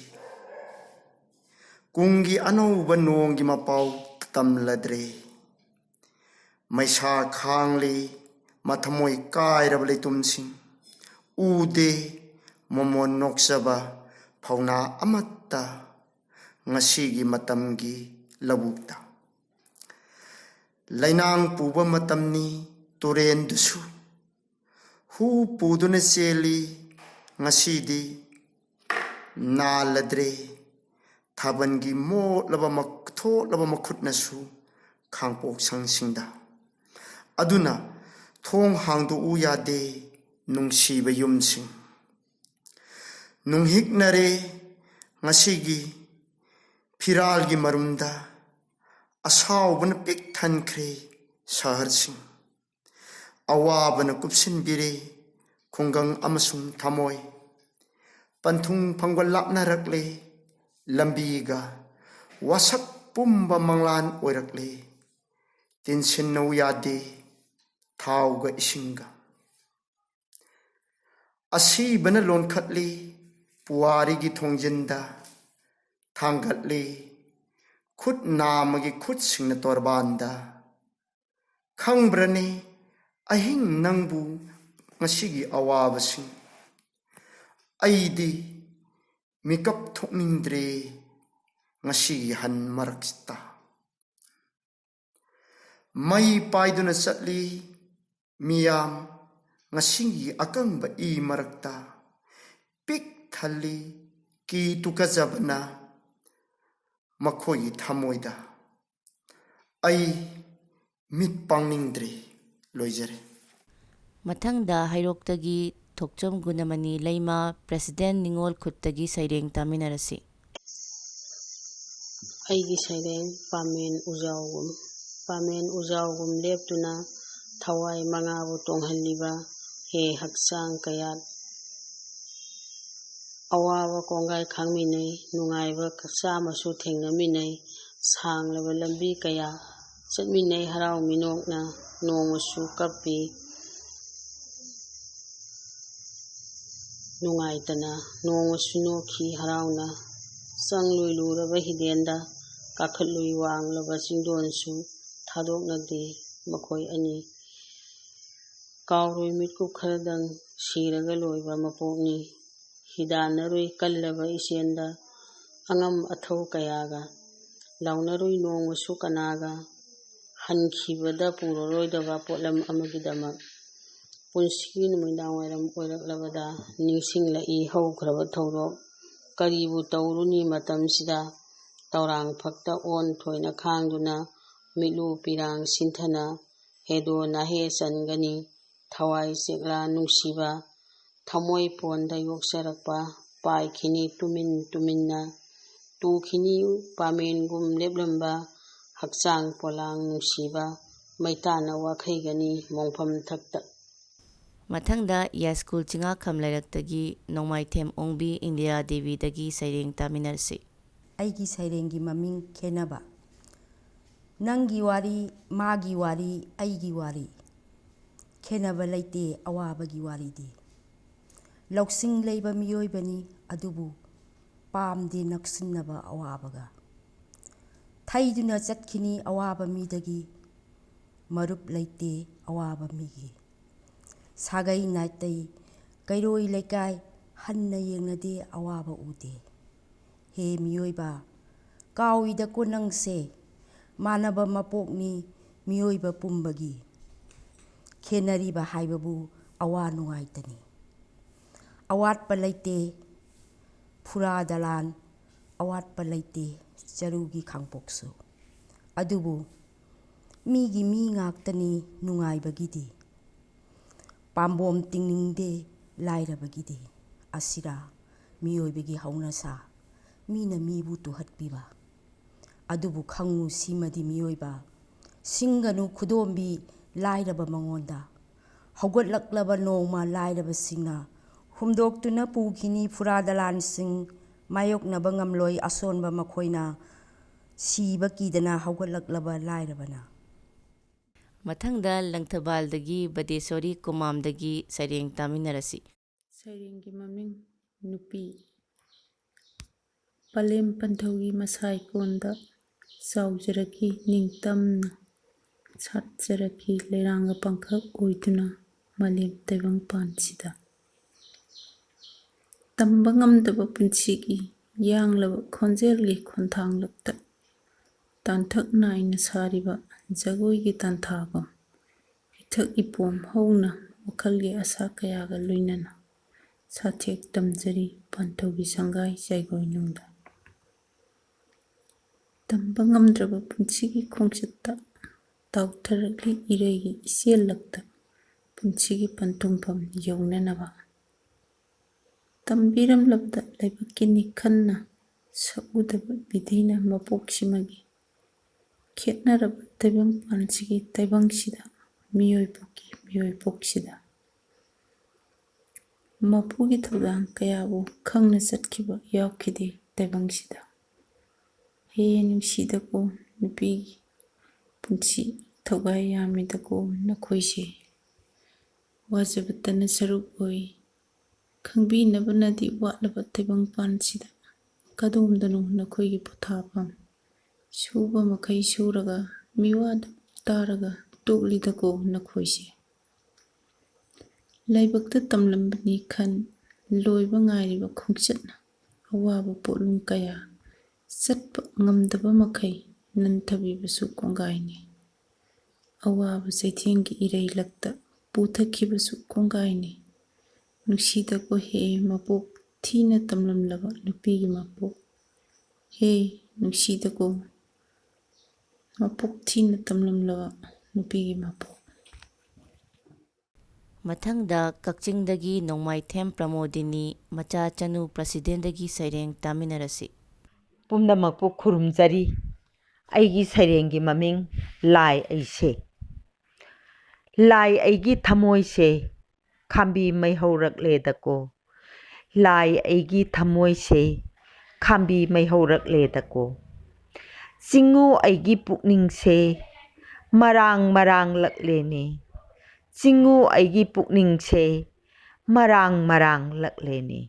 ꯀꯨꯡꯒꯤ ꯑꯅꯧꯕ ꯅꯣꯡꯒꯤ ꯃꯄꯥꯎ ꯇꯝꯂꯗ꯭ꯔꯦ꯫ ꯃꯩꯁꯥ ꯈꯥꯡꯂꯤ ꯃꯊꯃꯣꯏ ꯀꯥꯏꯔꯕ ꯂꯩꯇꯨꯝꯁꯤꯡ꯫ ꯎꯗꯦ ꯃꯣꯃꯣꯟ ꯅꯣꯛꯆꯕ ꯐꯧꯅꯥ ꯑꯃꯠꯇ ꯉꯁꯤꯒꯤ ꯃꯇꯝꯒꯤ ꯂꯧꯕꯨꯛꯇ꯫ ꯂꯩꯅꯥꯡ ꯄꯨꯕ ꯃꯇꯝꯅꯤ ꯇꯨꯔꯦꯟꯗꯨꯁꯨ꯫ ꯍꯨ ꯄꯨꯗꯨꯅ ꯆꯦꯜꯂꯤ ꯉꯁꯤꯗꯤ꯫ ꯅꯥꯜꯂꯗ꯭ꯔꯦ ꯊꯥꯕꯜꯒꯤ ꯃꯣꯠꯂꯕ ꯃꯛ-, ꯊꯣꯠꯂꯕ ꯃꯈꯨꯠꯅꯁꯨ ꯈꯥꯡꯄꯣꯛꯁꯪꯁꯤꯡꯗ꯫ ꯑꯗꯨꯅ ꯊꯣꯡ ꯍꯥꯡꯗꯣꯛꯎ ꯌꯥꯗꯦ ꯅꯨꯡꯁꯤꯕ ꯌꯨꯝꯁꯤꯡ꯫ ꯅꯨꯡꯍꯤꯛꯅꯔꯦ ꯉꯁꯤꯒꯤ ꯐꯤꯔꯥꯜꯒꯤ ꯃꯔꯨꯝꯗ꯫ ꯑꯁꯥꯎꯕꯅ ꯄꯤꯛ ꯊꯟꯈ꯭ꯔꯦ ꯁꯍꯔꯁꯤꯡ꯫ ꯑꯋꯥꯕꯅ ꯀꯨꯞꯁꯤꯟꯕꯤꯔꯦ ꯈꯨꯡꯒꯪ ꯑꯃꯁꯨꯡ ꯊꯃꯣꯏ꯫ ꯄꯟꯊꯨꯡ ꯐꯪꯕ ꯂꯥꯞꯅꯔꯛꯂꯦ ꯂꯝꯕꯤꯒ꯫ ꯋꯥꯁꯛ ꯄꯨꯝꯕ ꯃꯪꯂꯥꯟ ꯑꯣꯏꯔꯛꯂꯦ꯫ ꯇꯤꯟꯁꯤꯟꯅꯧ ꯌꯥꯗꯦ ꯊꯥꯎꯒ ꯏꯁꯤꯡꯒ꯫ ꯑꯁꯤꯕꯅ ꯂꯣꯟꯈꯠꯂꯤ ꯄꯨꯋꯥꯔꯤꯒꯤ ꯊꯣꯡꯖꯤꯟꯗ, ꯊꯥꯡꯒꯠꯂꯤ ꯈꯨꯠ ꯅꯥꯝꯃꯒꯤ ꯈꯨꯠꯁꯤꯡꯅ ꯇꯣꯔꯕꯥꯟꯗ꯫ ꯈꯪꯕ꯭ꯔꯅꯦ ꯑꯍꯤꯡ ꯅꯪꯕꯨ ꯉꯁꯤꯒꯤ ꯑꯋꯥꯕꯁꯤꯡ? ꯑꯩꯗꯤ ꯃꯤꯀꯞ ꯊꯣꯛꯅꯤꯡꯗ꯭ꯔꯦ ꯉꯁꯤꯒꯤ ꯍꯟ ꯃꯔꯛꯁꯤꯗ꯫ ꯃꯩ ꯄꯥꯏꯗꯨꯅ ꯆꯠꯂꯤ ꯃꯤꯌꯥꯝ ꯉꯁꯤꯒꯤ ꯑꯀꯪꯕ ꯏ ꯃꯔꯛꯇ꯫ ꯄꯤꯛ ꯊꯜꯂꯤ ꯀꯤ ꯇꯨꯀꯖꯕꯅ ꯃꯈꯣꯏꯒꯤ ꯊꯃꯣꯏꯗ꯫ ꯑꯩ ꯃꯤꯠ ꯄꯥꯡꯅꯤꯡꯗ꯭ꯔꯦ꯫ ꯂꯣꯏꯖꯔꯦ꯫ ꯃꯊꯪꯗ ꯍꯩꯔꯣꯛꯇꯒꯤ ꯊꯣꯛꯆꯣꯝ ꯒꯨꯅꯃꯅꯤ ꯂꯩꯃ, ꯄ꯭ꯔꯦꯁꯤꯗꯦꯟ ꯅꯤꯉꯣꯜ ꯈꯨꯠꯇꯒꯤ ꯁꯩꯔꯦꯡ ꯇꯥꯃꯤꯟꯅꯔꯁꯤ꯫ ꯑꯩꯒꯤ ꯁꯩꯔꯦꯡ ꯄꯥꯃꯦꯟ ꯎꯖꯥꯎꯒꯨꯝ꯫ ꯄꯥꯃꯦꯟ ꯎꯖꯥꯎꯒꯨꯝ ꯂꯦꯞꯇꯨꯅ ꯊꯋꯥꯏ ꯃꯉꯥꯕꯨ ꯇꯣꯡꯍꯜꯂꯤꯕ ꯍꯦ ꯍꯛꯆꯥꯡ ꯀꯌꯥꯠ꯫ ꯑꯋꯥꯕ ꯀꯣꯡꯒꯥꯏ ꯈꯥꯡꯃꯤꯟꯅꯩ, ꯅꯨꯡꯉꯥꯏꯕ ꯆꯥꯝꯃꯁꯨ ꯊꯦꯡꯅꯃꯤꯟꯅꯩ, ꯁꯥꯡꯂꯕ ꯂꯝꯕꯤ ꯀꯌꯥ ꯆꯠꯃꯤꯟꯅꯩ, ꯍꯔꯥꯎ ꯃꯤꯅꯣꯛꯅ ꯅꯣꯡꯃꯁꯨ ꯀꯞꯄꯤ꯫ ꯅꯨꯡꯉꯥꯏꯇꯅ ꯅꯣꯡꯃꯁꯨ ꯅꯣꯛꯈꯤ ꯍꯔꯥꯎꯅ꯫ ꯆꯪꯂꯨꯏ ꯂꯨꯔꯕ ꯍꯤꯗꯦꯟꯗ, ꯀꯥꯈꯠꯂꯨꯏ ꯋꯥꯡꯂꯕ ꯆꯤꯡꯗꯣꯟꯁꯨ ꯊꯥꯗꯣꯛꯅꯗꯦ ꯃꯈꯣꯏ ꯑꯅꯤ꯫ ꯀꯥꯎꯔꯣꯏ ꯃꯤꯠꯀꯨꯞ ꯈꯔꯗꯪ ꯁꯤꯔꯒ ꯂꯣꯏꯕ ꯃꯄꯣꯛꯅꯤ꯫ ꯍꯤꯗꯥꯟꯅꯔꯨꯏ ꯀꯜꯂꯕ ꯏꯆꯦꯟꯗ ꯑꯉꯝ ꯑꯊꯧ ꯀꯌꯥꯒ꯫ ꯂꯥꯎꯅꯔꯨꯏ ꯅꯣꯡꯃꯁꯨ ꯀꯅꯥꯒ꯫ ꯍꯟꯈꯤꯕꯗ ꯄꯨꯔꯔꯣꯏꯗꯕ ꯄꯣꯠꯂꯝ ꯑꯃꯒꯤꯗꯃꯛ꯫ ꯄꯨꯟꯁꯤꯒꯤ ꯅꯨꯃꯤꯗꯥꯡ ꯋꯥꯏꯔꯝ ꯑꯣꯏꯔꯛꯂꯕꯗ ꯅꯤꯡꯁꯤꯡꯂꯛꯏ ꯍꯧꯈ꯭ꯔꯕ ꯊꯧꯗꯣꯛ꯫ ꯀꯔꯤꯕꯨ ꯇꯧꯔꯨꯅꯤ ꯃꯇꯝꯁꯤꯗ? ꯇꯧꯔꯥꯡ ꯐꯛꯇ ꯑꯣꯟ ꯊꯣꯏꯅ ꯈꯥꯡꯗꯨꯅ ꯃꯤꯠꯂꯨ ꯄꯤꯔꯥꯡ ꯁꯤꯟꯊꯅ ꯍꯦꯗꯣ ꯅꯥꯍꯦ ꯆꯟꯒꯅꯤ꯫ ꯊꯋꯥꯏ ꯆꯦꯛꯂꯥ ꯅꯨꯡꯁꯤꯕ ꯊꯃꯣꯏ ꯄꯣꯟꯗ ꯌꯣꯛꯆꯔꯛꯄ ꯄꯥꯏꯈꯤꯅꯤ ꯇꯨꯃꯤꯟ ꯇꯨꯃꯤꯟꯅ꯫ ꯇꯨꯈꯤꯅꯤ ꯄꯥꯃꯦꯟꯒꯨꯝ ꯂꯦꯞꯂꯝꯕ ꯍꯛꯆꯥꯡ ꯄꯣꯂꯥꯡ ꯅꯨꯡꯁꯤꯕ ꯃꯩꯇꯥꯟꯅ ꯋꯥꯈꯩꯒꯅꯤ ꯃꯣꯡꯐꯝ ꯊꯛꯇ꯫ ꯃꯊꯪꯗ ꯌꯥꯏꯁ꯭ꯀꯨꯜ ꯆꯤꯡꯉꯥꯈꯝ ꯂꯩꯔꯛꯇꯒꯤ ꯅꯣꯡꯃꯥꯏꯊꯦꯝ ꯑꯣꯡꯕꯤ ꯏꯟꯗꯤꯔꯥ ꯗꯦꯕꯤꯗꯒꯤ ꯁꯩꯔꯦꯡ ꯇꯥꯃꯤꯟꯅꯔꯁꯤ꯫ ꯑꯩꯒꯤ ꯁꯩꯔꯦꯡꯒꯤ ꯃꯃꯤꯡ ꯈꯦꯟꯅꯕ꯫ ꯅꯪꯒꯤ ꯋꯥꯔꯤ, ꯃꯥꯒꯤ ꯋꯥꯔꯤ, ꯑꯩꯒꯤ ꯋꯥꯔꯤ꯫ ꯈꯦꯟꯅꯕ ꯂꯩꯇꯦ ꯑꯋꯥꯕꯒꯤ ꯋꯥꯔꯤꯗꯤ꯫ ꯂꯧꯁꯤꯡ ꯂꯩꯕ ꯃꯤꯑꯣꯏꯕꯅꯤ, ꯑꯗꯨꯕꯨ ꯄꯥꯝꯗꯦ ꯅꯛꯁꯤꯟꯅꯕ ꯑꯋꯥꯕꯒ꯫ ꯊꯩꯗꯨꯅ ꯆꯠꯈꯤꯅꯤ ꯑꯋꯥꯕ ꯃꯤꯗꯒꯤ, ꯃꯔꯨꯞ ꯂꯩꯇꯦ ꯑꯋꯥꯕ ꯃꯤꯒꯤ꯫ ꯁꯥꯒꯩ ꯅꯥꯇꯩ, ꯀꯩꯔꯣꯏ ꯂꯩꯀꯥꯏ, ꯍꯟꯅ ꯌꯦꯡꯅꯗꯦ ꯑꯋꯥꯕ ꯎꯗꯦ꯫ ꯍꯦ ꯃꯤꯑꯣꯏꯕ, ꯀꯥꯎꯏꯗꯀꯣ ꯅꯪꯁꯦ, ꯃꯥꯟꯅꯕ ꯃꯄꯣꯛꯅꯤ ꯃꯤꯑꯣꯏꯕ ꯄꯨꯝꯕꯒꯤ꯫ ꯈꯦꯟꯅꯔꯤꯕ ꯍꯥꯏꯕꯕꯨ ꯑꯋꯥ ꯅꯨꯡꯉꯥꯏꯇꯅꯤ꯫ ꯑꯋꯥꯠꯄ ꯂꯩꯇꯦ ꯐꯨꯔꯥ ꯗꯂꯥꯟ, ꯑꯋꯥꯠꯄ ꯂꯩꯇꯦ ꯆꯔꯨꯒꯤ ꯈꯥꯡꯄꯣꯛꯁꯨ꯫ ꯑꯗꯨꯕꯨ ꯃꯤꯒꯤ ꯃꯤ ꯉꯥꯛꯇꯅꯤ ꯅꯨꯡꯉꯥꯏꯕꯒꯤꯗꯤ꯫ ꯄꯥꯝꯕꯣꯝ ꯇꯤꯡꯅꯤꯡꯗꯦ ꯂꯥꯏꯔꯕꯒꯤꯗꯤ꯫ ꯑꯁꯤꯔꯥ ꯃꯤꯑꯣꯏꯕꯒꯤ ꯍꯧꯅꯁꯥ, ꯃꯤꯅ ꯃꯤꯕꯨ ꯇꯨꯍꯠꯄꯤꯕ꯫ ꯑꯗꯨꯕꯨ ꯈꯪꯉꯨ ꯁꯤꯃꯗꯤ ꯃꯤꯑꯣꯏꯕ, ꯁꯤꯡꯒꯅꯨ ꯈꯨꯗꯣꯝꯕꯤ ꯂꯥꯏꯔꯕ ꯃꯉꯣꯟꯗ꯫ ꯍꯧꯒꯠꯂꯛꯂꯕ ꯅꯣꯡꯃ ꯂꯥꯏꯔꯕꯁꯤꯡꯅ ꯍꯨꯝꯗꯣꯛꯇꯨꯅ ꯄꯨꯈꯤꯅꯤ ꯐꯨꯔꯥ ꯗꯂꯥꯟꯁꯤꯡ, ꯃꯥꯌꯣꯛꯅꯕ ꯉꯝꯂꯣꯏ ꯑꯁꯣꯟꯕ ꯃꯈꯣꯏꯅ, ꯁꯤꯕ ꯀꯤꯗꯅ ꯍꯧꯒꯠꯂꯛꯂꯕ ꯂꯥꯏꯔꯕꯅ꯫ ꯃꯊꯪꯗ ꯂꯪꯊꯕꯥꯜꯗꯒꯤ ꯕꯗꯦꯁꯣꯔꯤ ꯀꯨꯃꯥꯝꯗꯒꯤ ꯁꯩꯔꯦꯡ ꯇꯥꯃꯤꯟꯅꯔꯁꯤ꯫ ꯁꯩꯔꯦꯡꯒꯤ ꯃꯃꯤꯡ ꯅꯨꯄꯤ꯫ ꯄꯂꯦꯝ ꯄꯟꯊꯧꯒꯤ ꯃꯁꯥꯏꯀꯣꯟꯗ ꯆꯥꯎꯖꯔꯛꯈꯤ, ꯅꯤꯡꯇꯝꯅ ꯁꯥꯠꯆꯔꯛꯈꯤ, ꯂꯩꯔꯥꯡꯒ ꯄꯥꯡꯈꯛ ꯑꯣꯏꯗꯨꯅ ꯃꯥꯂꯦꯝ ꯇꯥꯏꯕꯪ ꯄꯥꯟꯁꯤꯗ꯫ ꯇꯝꯕ ꯉꯝꯗꯕ ꯄꯨꯟꯁꯤꯒꯤ ꯌꯥꯡꯂꯕ ꯈꯣꯟꯖꯦꯜꯒꯤ ꯈꯣꯟꯊꯥꯡꯂꯛꯇ ꯇꯥꯟꯊꯛ ꯅꯥꯏꯅ ꯁꯥꯔꯤꯕ ꯖꯒꯣꯏꯒꯤ ꯇꯥꯟꯊꯥꯒꯨꯝ, ꯏꯊꯛ ꯏꯄꯣꯝ ꯍꯧꯅ ꯋꯥꯈꯜꯒꯤ ꯑꯁꯥ ꯀꯌꯥꯒ ꯂꯣꯏꯅꯅ ꯁꯥꯊꯦꯛ ꯇꯝꯖꯔꯤ ꯄꯥꯟꯊꯧꯒꯤ ꯁꯪꯒꯥꯏ ꯖꯒꯣꯏ ꯅꯨꯡꯗ꯫ ꯇꯝꯕ ꯉꯝꯗ꯭ꯔꯕ ꯄꯨꯟꯁꯤꯒꯤ ꯈꯣꯡꯆꯠꯇ ꯇꯥꯎꯊꯔꯛꯂꯤ ꯏꯔꯩꯒꯤ ꯏꯆꯦꯜꯂꯛꯇ ꯄꯨꯟꯁꯤꯒꯤ ꯄꯟꯊꯨꯡꯐꯝ ꯌꯧꯅꯅꯕ꯫ ꯇꯝꯕꯤꯔꯝꯂꯕꯗ ꯂꯥꯏꯕꯛꯀꯤ ꯅꯤꯡꯈꯟꯅ ꯁꯛꯎꯗꯕ ꯕꯤꯙꯤꯅ ꯃꯄꯣꯛꯁꯤꯃꯒꯤ ꯈꯦꯠꯅꯔꯕ ꯇꯥꯏꯕꯪꯄꯥꯟꯁꯤꯒꯤ ꯇꯥꯏꯕꯪꯁꯤꯗ, ꯃꯤꯑꯣꯏ ꯄꯣꯛꯀꯤ ꯃꯤꯑꯣꯏ ꯄꯣꯛꯁꯤꯗ꯫ ꯃꯄꯨꯒꯤ ꯊꯧꯗꯥꯡ ꯀꯌꯥꯕꯨ ꯈꯪꯅ ꯆꯠꯈꯤꯕ ꯌꯥꯎꯈꯤꯗꯦ ꯇꯥꯏꯕꯪꯁꯤꯗ꯫ ꯍꯦ ꯅꯨꯡꯁꯤꯗꯀꯣ ꯅꯨꯄꯤꯒꯤ ꯄꯨꯟꯁꯤ, ꯊꯧꯒꯥꯏ ꯌꯥꯝꯃꯤꯗꯀꯣ ꯅꯈꯣꯏꯁꯦ꯫ ꯋꯥꯖꯕꯇꯅ ꯁꯔꯨꯛ ꯑꯣꯏ, ꯈꯪꯕꯤꯅꯕꯅꯗꯤ ꯋꯥꯠꯂꯕ ꯇꯥꯏꯕꯪꯄꯥꯟꯁꯤꯗ ꯀꯗꯣꯝꯗꯅꯣ ꯅꯈꯣꯏꯒꯤ ꯄꯣꯊꯥꯐꯝ? ꯁꯨꯕ ꯃꯈꯩ ꯁꯨꯔꯒ, ꯃꯤꯋꯥꯗ ꯇꯥꯔꯒ ꯇꯣꯛꯂꯤꯗꯀꯣ ꯅꯈꯣꯏꯁꯦ꯫ ꯂꯥꯏꯕꯛꯇ ꯇꯝꯂꯝꯕꯅꯤ ꯈꯟ, ꯂꯣꯏꯕ ꯉꯥꯏꯔꯤꯕ ꯈꯣꯡꯆꯠꯅ ꯑꯋꯥꯕ ꯄꯣꯠꯂꯨꯝ ꯀꯌꯥ ꯆꯠꯄ ꯉꯝꯗꯕ ꯃꯈꯩ ꯅꯟꯊꯕꯤꯕꯁꯨ ꯀꯣꯡꯒꯥꯏꯅꯤ꯫ ꯑꯋꯥꯕ ꯆꯩꯊꯦꯡꯒꯤ ꯏꯔꯩꯂꯛꯇ ꯄꯨꯊꯈꯤꯕꯁꯨ ꯀꯣꯡꯒꯥꯏꯅꯤ꯫ ꯅꯨꯡꯁꯤꯗꯀꯣ ꯍꯦ ꯃꯄꯣꯛ ꯊꯤꯅ ꯇꯝꯂꯝꯂꯕ ꯅꯨꯄꯤꯒꯤ ꯃꯄꯣꯛ꯫ ꯍꯦ ꯅꯨꯡꯁꯤꯗꯀꯣ ꯃꯄꯣꯛ ꯊꯤꯅ ꯇꯝꯂꯝꯂꯕ ꯅꯨꯄꯤꯒꯤ ꯃꯄꯣꯛ꯫ ꯃꯊꯪꯗ ꯀꯛꯆꯤꯡꯗꯒꯤ ꯅꯣꯡꯃꯥꯏꯊꯦꯝ ꯄ꯭ꯔꯃꯣꯗꯤꯅꯤ ꯃꯆꯥ ꯆꯅꯨ ꯄ꯭ꯔꯁꯤꯗꯦꯟꯗꯒꯤ ꯁꯩꯔꯦꯡ ꯇꯥꯃꯤꯟꯅꯔꯁꯤ꯫ ꯄꯨꯝꯅꯃꯛꯄꯨ ꯈꯨꯔꯨꯝꯖꯔꯤ꯫ ꯑꯩꯒꯤ ꯁꯩꯔꯦꯡꯒꯤ ꯃꯃꯤꯡ ꯂꯥꯏ ꯑꯩꯁꯦ꯫ ꯂꯥꯏ ꯑꯩꯒꯤ ꯊꯃꯣꯏꯁꯦ ꯈꯥꯝꯕꯤ ꯃꯩ ꯍꯧꯔꯛꯂꯦꯗꯀꯣ꯫ ꯂꯥꯏ ꯑꯩꯒꯤ ꯊꯃꯣꯏꯁꯦ ꯈꯥꯝꯕꯤ ꯃꯩ ꯍꯧꯔꯛꯂꯦꯗꯀꯣ꯫ ꯆꯤꯡꯉꯨ ꯑꯩꯒꯤ ꯄꯨꯛꯅꯤꯡꯁꯦ ꯃꯔꯥꯡ ꯃꯔꯥꯡꯂꯛꯂꯦꯅꯦ꯫ ꯆꯤꯡꯉꯨ ꯑꯩꯒꯤ ꯄꯨꯛꯅꯤꯡꯁꯦ ꯃꯔꯥꯡ ꯃꯔꯥꯡꯂꯛꯂꯦꯅꯦ꯫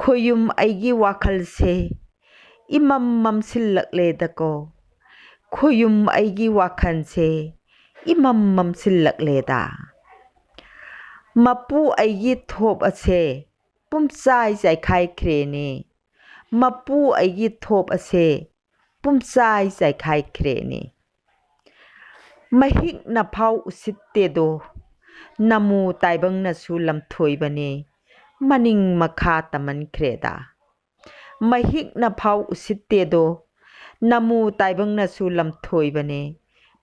ꯈꯣꯌꯨꯝ ꯑꯩꯒꯤ ꯋꯥꯈꯜꯁꯦ ꯏꯃꯝ ꯃꯝꯁꯤꯜꯂꯛꯂꯦꯗꯀꯣ꯫ ꯈꯣꯌꯨꯝ ꯑꯩꯒꯤ ꯋꯥꯈꯜꯁꯦ ꯏꯃꯝ ꯃꯝꯁꯤꯜꯂꯛꯂꯦꯗ꯫ ꯃꯄꯨ ꯑꯩꯒꯤ ꯊꯣꯞ ꯑꯁꯦ ꯄꯨꯝꯆꯥꯏ ꯆꯥꯏꯈꯥꯏꯈ꯭ꯔꯦꯅꯦ꯫ ꯃꯄꯨ ꯑꯩꯒꯤ ꯊꯣꯞ ꯑꯁꯦ ꯄꯨꯝꯆꯥꯏ ꯆꯥꯏꯈꯥꯏꯈ꯭ꯔꯦꯅꯦ꯫ ꯃꯍꯤꯛꯅ ꯐꯥꯎ ꯎꯁꯤꯠꯇꯦꯗꯣ, ꯅꯃꯨ ꯇꯥꯏꯕꯪꯅꯁꯨ ꯂꯝꯊꯣꯏꯕꯅꯦ, ꯃꯅꯤꯡ ꯃꯈꯥ ꯇꯝꯃꯟꯈ꯭ꯔꯦꯗ꯫ ꯃꯍꯤꯛꯅ ꯐꯥꯎ ꯎꯁꯤꯠꯇꯦꯗꯣ, ꯅꯃꯨ ꯇꯥꯏꯕꯪꯅꯁꯨ ꯂꯝꯊꯣꯏꯕꯅꯦ,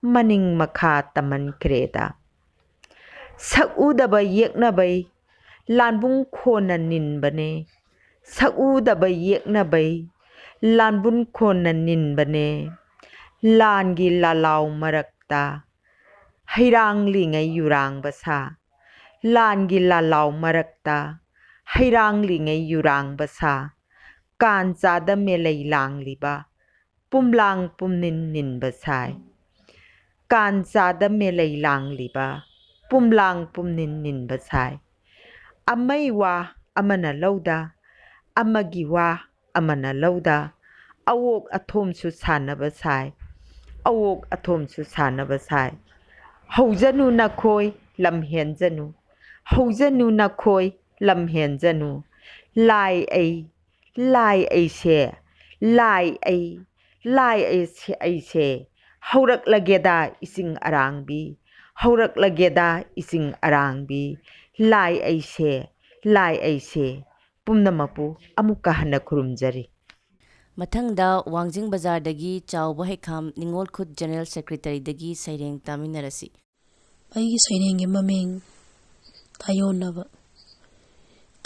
ꯃꯅꯤꯡ ꯃꯈꯥ ꯇꯝꯃꯟꯈ꯭ꯔꯦꯗ꯫ ꯁꯛꯎꯗꯕ ꯌꯦꯛꯅꯕꯩ ꯂꯥꯟꯕꯨꯡ ꯈꯣꯟꯅ ꯅꯤꯟꯕꯅꯦ꯫ ꯁꯛꯎꯗꯕ ꯌꯦꯛꯅꯕꯩ ꯂꯥꯟꯕꯨꯡ ꯈꯣꯟꯅ ꯅꯤꯟꯕꯅꯦ꯫ ꯂꯥꯟꯒꯤ ꯂꯥꯂꯥꯎ ꯃꯔꯛꯇ ꯍꯩꯔꯥꯡꯂꯤꯉꯩ ꯌꯨꯔꯥꯡꯕ ꯁꯥ꯫ ꯂꯥꯟꯒꯤ ꯂꯥꯂꯥꯎ ꯃꯔꯛꯇ ꯍꯩꯔꯥꯡꯂꯤꯉꯩ ꯌꯨꯔꯥꯡꯕ ꯁꯥ꯫ ꯀꯥꯟ ꯆꯥꯗ ꯃꯦꯂꯩ ꯂꯥꯡꯂꯤꯕ ꯄꯨꯝꯂꯥꯡ ꯄꯨꯝꯅꯤꯟ ꯅꯤꯟꯕ ꯁꯥꯏ꯫ ꯀꯥꯟ ꯆꯥꯗ ꯃꯦꯂꯩ ꯂꯥꯡꯂꯤꯕ ꯄꯨꯝꯂꯥꯡ ꯄꯨꯝꯅꯤꯟ ꯅꯤꯟꯕ ꯁꯥꯏ꯫ ꯑꯃꯩ ꯋꯥ ꯑꯃꯅ ꯂꯧꯗ, ꯑꯃꯒꯤ ꯋꯥ ꯑꯃꯅ ꯂꯧꯗ, ꯑꯋꯣꯛ ꯑꯊꯣꯝꯁꯨ ꯁꯥꯟꯅꯕ ꯁꯥꯏ, ꯑꯋꯣꯛ ꯑꯊꯣꯝꯁꯨ ꯁꯥꯟꯅꯕ ꯁꯥꯏ꯫ ꯍꯧꯖꯅꯨ ꯅꯈꯣꯏ ꯂꯝ ꯍꯦꯟꯖꯅꯨ, ꯍꯧꯖꯅꯨ ꯅꯈꯣꯏ ꯂꯝ ꯍꯦꯟꯖꯅꯨ꯫ ꯂꯥꯏ ꯑꯩ, ꯂꯥꯏ ꯑꯩꯁꯦ, ꯂꯥꯏ ꯑꯩ, ꯂꯥꯏ ꯑꯩꯁꯦ, ꯑꯩꯁꯦ꯫ ꯍꯧꯔꯛꯂꯒꯦꯗ ꯏꯁꯤꯡ ꯑꯔꯥꯡꯕꯤ, ꯍꯧꯔꯛꯂꯒꯦꯗ ꯏꯁꯤꯡ ꯑꯔꯥꯡꯕꯤ꯫ ꯂꯥꯏ ꯑꯩꯁꯦ, ꯂꯥꯏ ꯑꯩꯁꯦ꯫ ꯄꯨꯝꯅꯃꯛꯄꯨ ꯑꯃꯨꯛꯀ ꯍꯟꯅ ꯈꯨꯔꯨꯝꯖꯔꯤ꯫ ꯃꯊꯪꯗ ꯋꯥꯡꯖꯤꯡ ꯕꯖꯥꯔꯗꯒꯤ ꯆꯥꯎꯕ ꯍꯩꯈꯥꯝ ꯅꯤꯉꯣꯜ ꯈꯨꯠ ꯖꯦꯅꯔꯦꯜ ꯁꯦꯀ꯭ꯔꯦꯇꯔꯤꯗꯒꯤ ꯁꯩꯔꯦꯡ ꯇꯥꯃꯤꯟꯅꯔꯁꯤ꯫ ꯑꯩꯒꯤ ꯁꯩꯔꯦꯡꯒꯤ ꯃꯃꯤꯡ ꯇꯥꯏꯌꯣꯟꯅꯕ꯫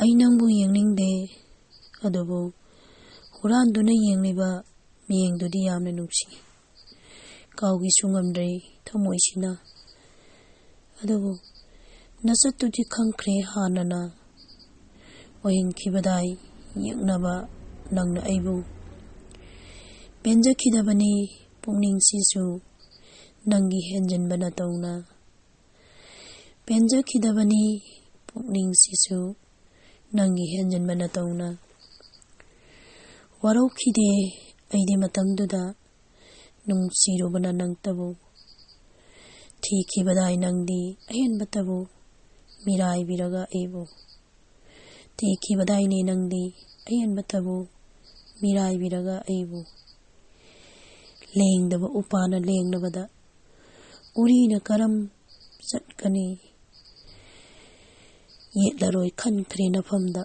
ꯑꯩ ꯅꯪꯕꯨ ꯌꯦꯡꯅꯤꯡꯗꯦ, ꯑꯗꯨꯕꯨ ꯍꯨꯔꯥꯟꯗꯨꯅ ꯌꯦꯡꯂꯤꯕ ꯃꯤꯠꯌꯦꯡꯗꯨꯗꯤ ꯌꯥꯝꯅ ꯅꯨꯡꯁꯤ꯫ ꯀꯥꯎꯒꯦꯁꯨ ꯉꯝꯗ꯭ꯔꯦ ꯊꯃꯣꯏꯁꯤꯅ꯫ ꯑꯗꯨꯕꯨ ꯅꯁꯛꯇꯨꯗꯤ ꯈꯪꯈ꯭ꯔꯦ ꯍꯥꯟꯅꯅ꯫ ꯑꯣꯏꯍꯟꯈꯤꯕꯗꯥꯏ ꯌꯦꯛꯅꯕ ꯅꯪꯅ ꯑꯩꯕꯨ꯫ ꯄꯦꯟꯖꯈꯤꯗꯕꯅꯤ ꯄꯨꯛꯅꯤꯡꯁꯤꯁꯨ ꯅꯪꯒꯤ ꯍꯦꯟꯖꯤꯟꯕ ꯅꯇꯧꯅ꯫ ꯄꯦꯟꯖꯈꯤꯗꯕꯅꯤ ꯄꯨꯛꯅꯤꯡꯁꯤꯁꯨ ꯅꯪꯒꯤ ꯍꯦꯟꯖꯤꯟꯕ ꯅꯇꯧꯅ꯫ ꯋꯥꯔꯧꯈꯤꯗꯦ ꯑꯩꯗꯤ ꯃꯇꯝꯗꯨꯗ ꯅꯨꯡꯁꯤꯔꯨꯕꯅ ꯅꯪꯇꯕꯨ꯫ ꯊꯤꯈꯤꯕꯗꯥꯏ ꯅꯪꯗꯤ ꯑꯍꯦꯟꯕꯇꯕꯨ ꯃꯤꯔꯥꯏꯕꯤꯔꯒ ꯑꯩꯕꯨ꯫ ꯊꯤꯈꯤꯕꯗꯥꯏꯅꯦ ꯅꯪꯗꯤ ꯑꯍꯦꯟꯕꯇꯕꯨ ꯃꯤꯔꯥꯏꯕꯤꯔꯒ ꯑꯩꯕꯨ꯫ ꯂꯦꯡꯗꯕ ꯎꯄꯥꯅ ꯂꯦꯡꯂꯕꯗ ꯎꯔꯤꯅ ꯀꯔꯝ ꯆꯠꯀꯅꯤ? ꯌꯦꯠꯂꯔꯣꯏ ꯈꯟꯈ꯭ꯔꯦ ꯅꯐꯝꯗ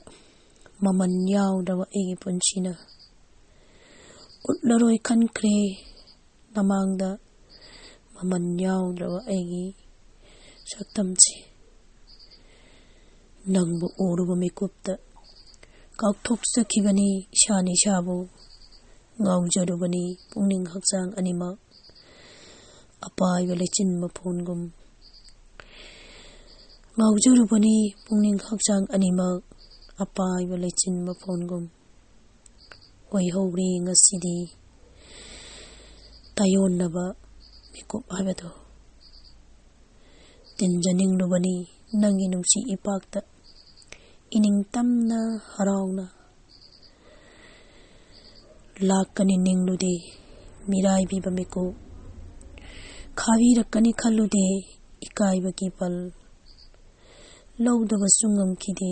ꯃꯃꯜ ꯌꯥꯎꯗ꯭ꯔꯕ ꯑꯩꯒꯤ ꯄꯨꯟꯁꯤꯅ꯫ ꯎꯠꯂꯔꯣꯏ ꯈꯟꯈ꯭ꯔꯦ ꯅꯃꯥꯡꯗ ꯃꯃꯜ ꯌꯥꯎꯗ꯭ꯔꯕ ꯑꯩꯒꯤ ꯁꯛꯇꯝꯁꯦ꯫ ꯅꯪꯕꯨ ꯎꯔꯨꯕ ꯃꯤꯀꯨꯞꯇ ꯀꯥꯎꯊꯣꯛꯆꯈꯤꯕꯅꯤ ꯏꯁꯥꯅ ꯏꯁꯥꯕꯨ꯫ ꯉꯥꯎꯖꯔꯨꯕꯅꯤ ꯄꯨꯛꯅꯤꯡ ꯍꯛꯆꯥꯡ ꯑꯅꯤꯃꯛ ꯑꯄꯥꯏꯕ ꯂꯩꯆꯤꯟ ꯃꯐꯣꯟꯒꯨꯝ꯫ ꯉꯥꯎꯖꯔꯨꯕꯅꯤ ꯄꯨꯛꯅꯤꯡ ꯍꯛꯆꯥꯡ ꯑꯅꯤꯃꯛ ꯑꯄꯥꯏꯕ ꯂꯩꯆꯤꯟ ꯃꯐꯣꯟꯒꯨꯝ꯫ ꯑꯣꯏꯍꯧꯔꯦ ꯉꯁꯤꯗꯤ ꯇꯥꯏꯌꯣꯟꯅꯕ ꯃꯤꯀꯨꯞ ꯍꯥꯏꯕꯗꯨ꯫ ꯇꯤꯟꯖꯅꯤꯡꯂꯨꯕꯅꯤ ꯅꯪꯒꯤ ꯅꯨꯡꯁꯤ ꯏꯄꯥꯛꯇ꯫ ꯅꯤꯡꯇꯝꯅ ꯍꯔꯥꯎꯅ ꯂꯥꯛꯀꯅꯤ ꯅꯤꯡꯂꯨꯗꯦ꯫ ꯃꯤꯔꯥꯏꯕꯤꯕ ꯃꯤꯀꯨꯞ ꯈꯥꯕꯤꯔꯛꯀꯅꯤ ꯈꯜꯂꯨꯗꯦ꯫ ꯏꯀꯥꯏꯕꯒꯤ ꯄꯜ ꯂꯧꯗꯕꯁꯨ ꯉꯝꯈꯤꯗꯦ꯫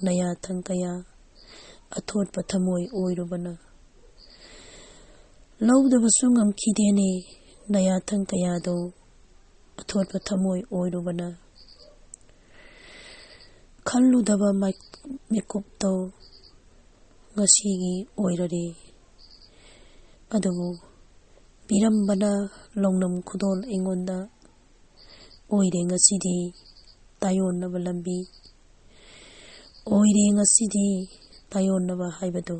ꯅꯌꯥꯊꯪ ꯀꯌꯥ ꯑꯊꯣꯠꯄ ꯊꯃꯣꯏ ꯑꯣꯏꯔꯨꯕꯅ ꯂꯧꯗꯕꯁꯨ ꯉꯝꯈꯤꯗꯦꯅꯦ꯫ ꯅꯌꯥꯊꯪ ꯀꯌꯥꯗꯣ ꯑꯊꯣꯠꯄ ꯊꯃꯣꯏ ꯑꯣꯏꯔꯨꯕꯅ ꯈꯜꯂꯨꯗꯕ ꯃꯥꯏ-, ꯃꯤꯀꯨꯞꯇꯣ ꯉꯁꯤꯒꯤ ꯑꯣꯏꯔꯔꯦ꯫ ꯑꯗꯨꯕꯨ ꯄꯤꯔꯝꯕꯅ ꯂꯧꯅꯝ ꯈꯨꯗꯣꯜ ꯑꯩꯉꯣꯟꯗ ꯑꯣꯏꯔꯦ ꯉꯁꯤꯗꯤ ꯇꯥꯏꯌꯣꯟꯅꯕ ꯂꯝꯕꯤ꯫ ꯑꯣꯏꯔꯦ ꯉꯁꯤꯗꯤ ꯇꯥꯏꯌꯣꯟꯅꯕ ꯍꯥꯏꯕꯗꯨ꯫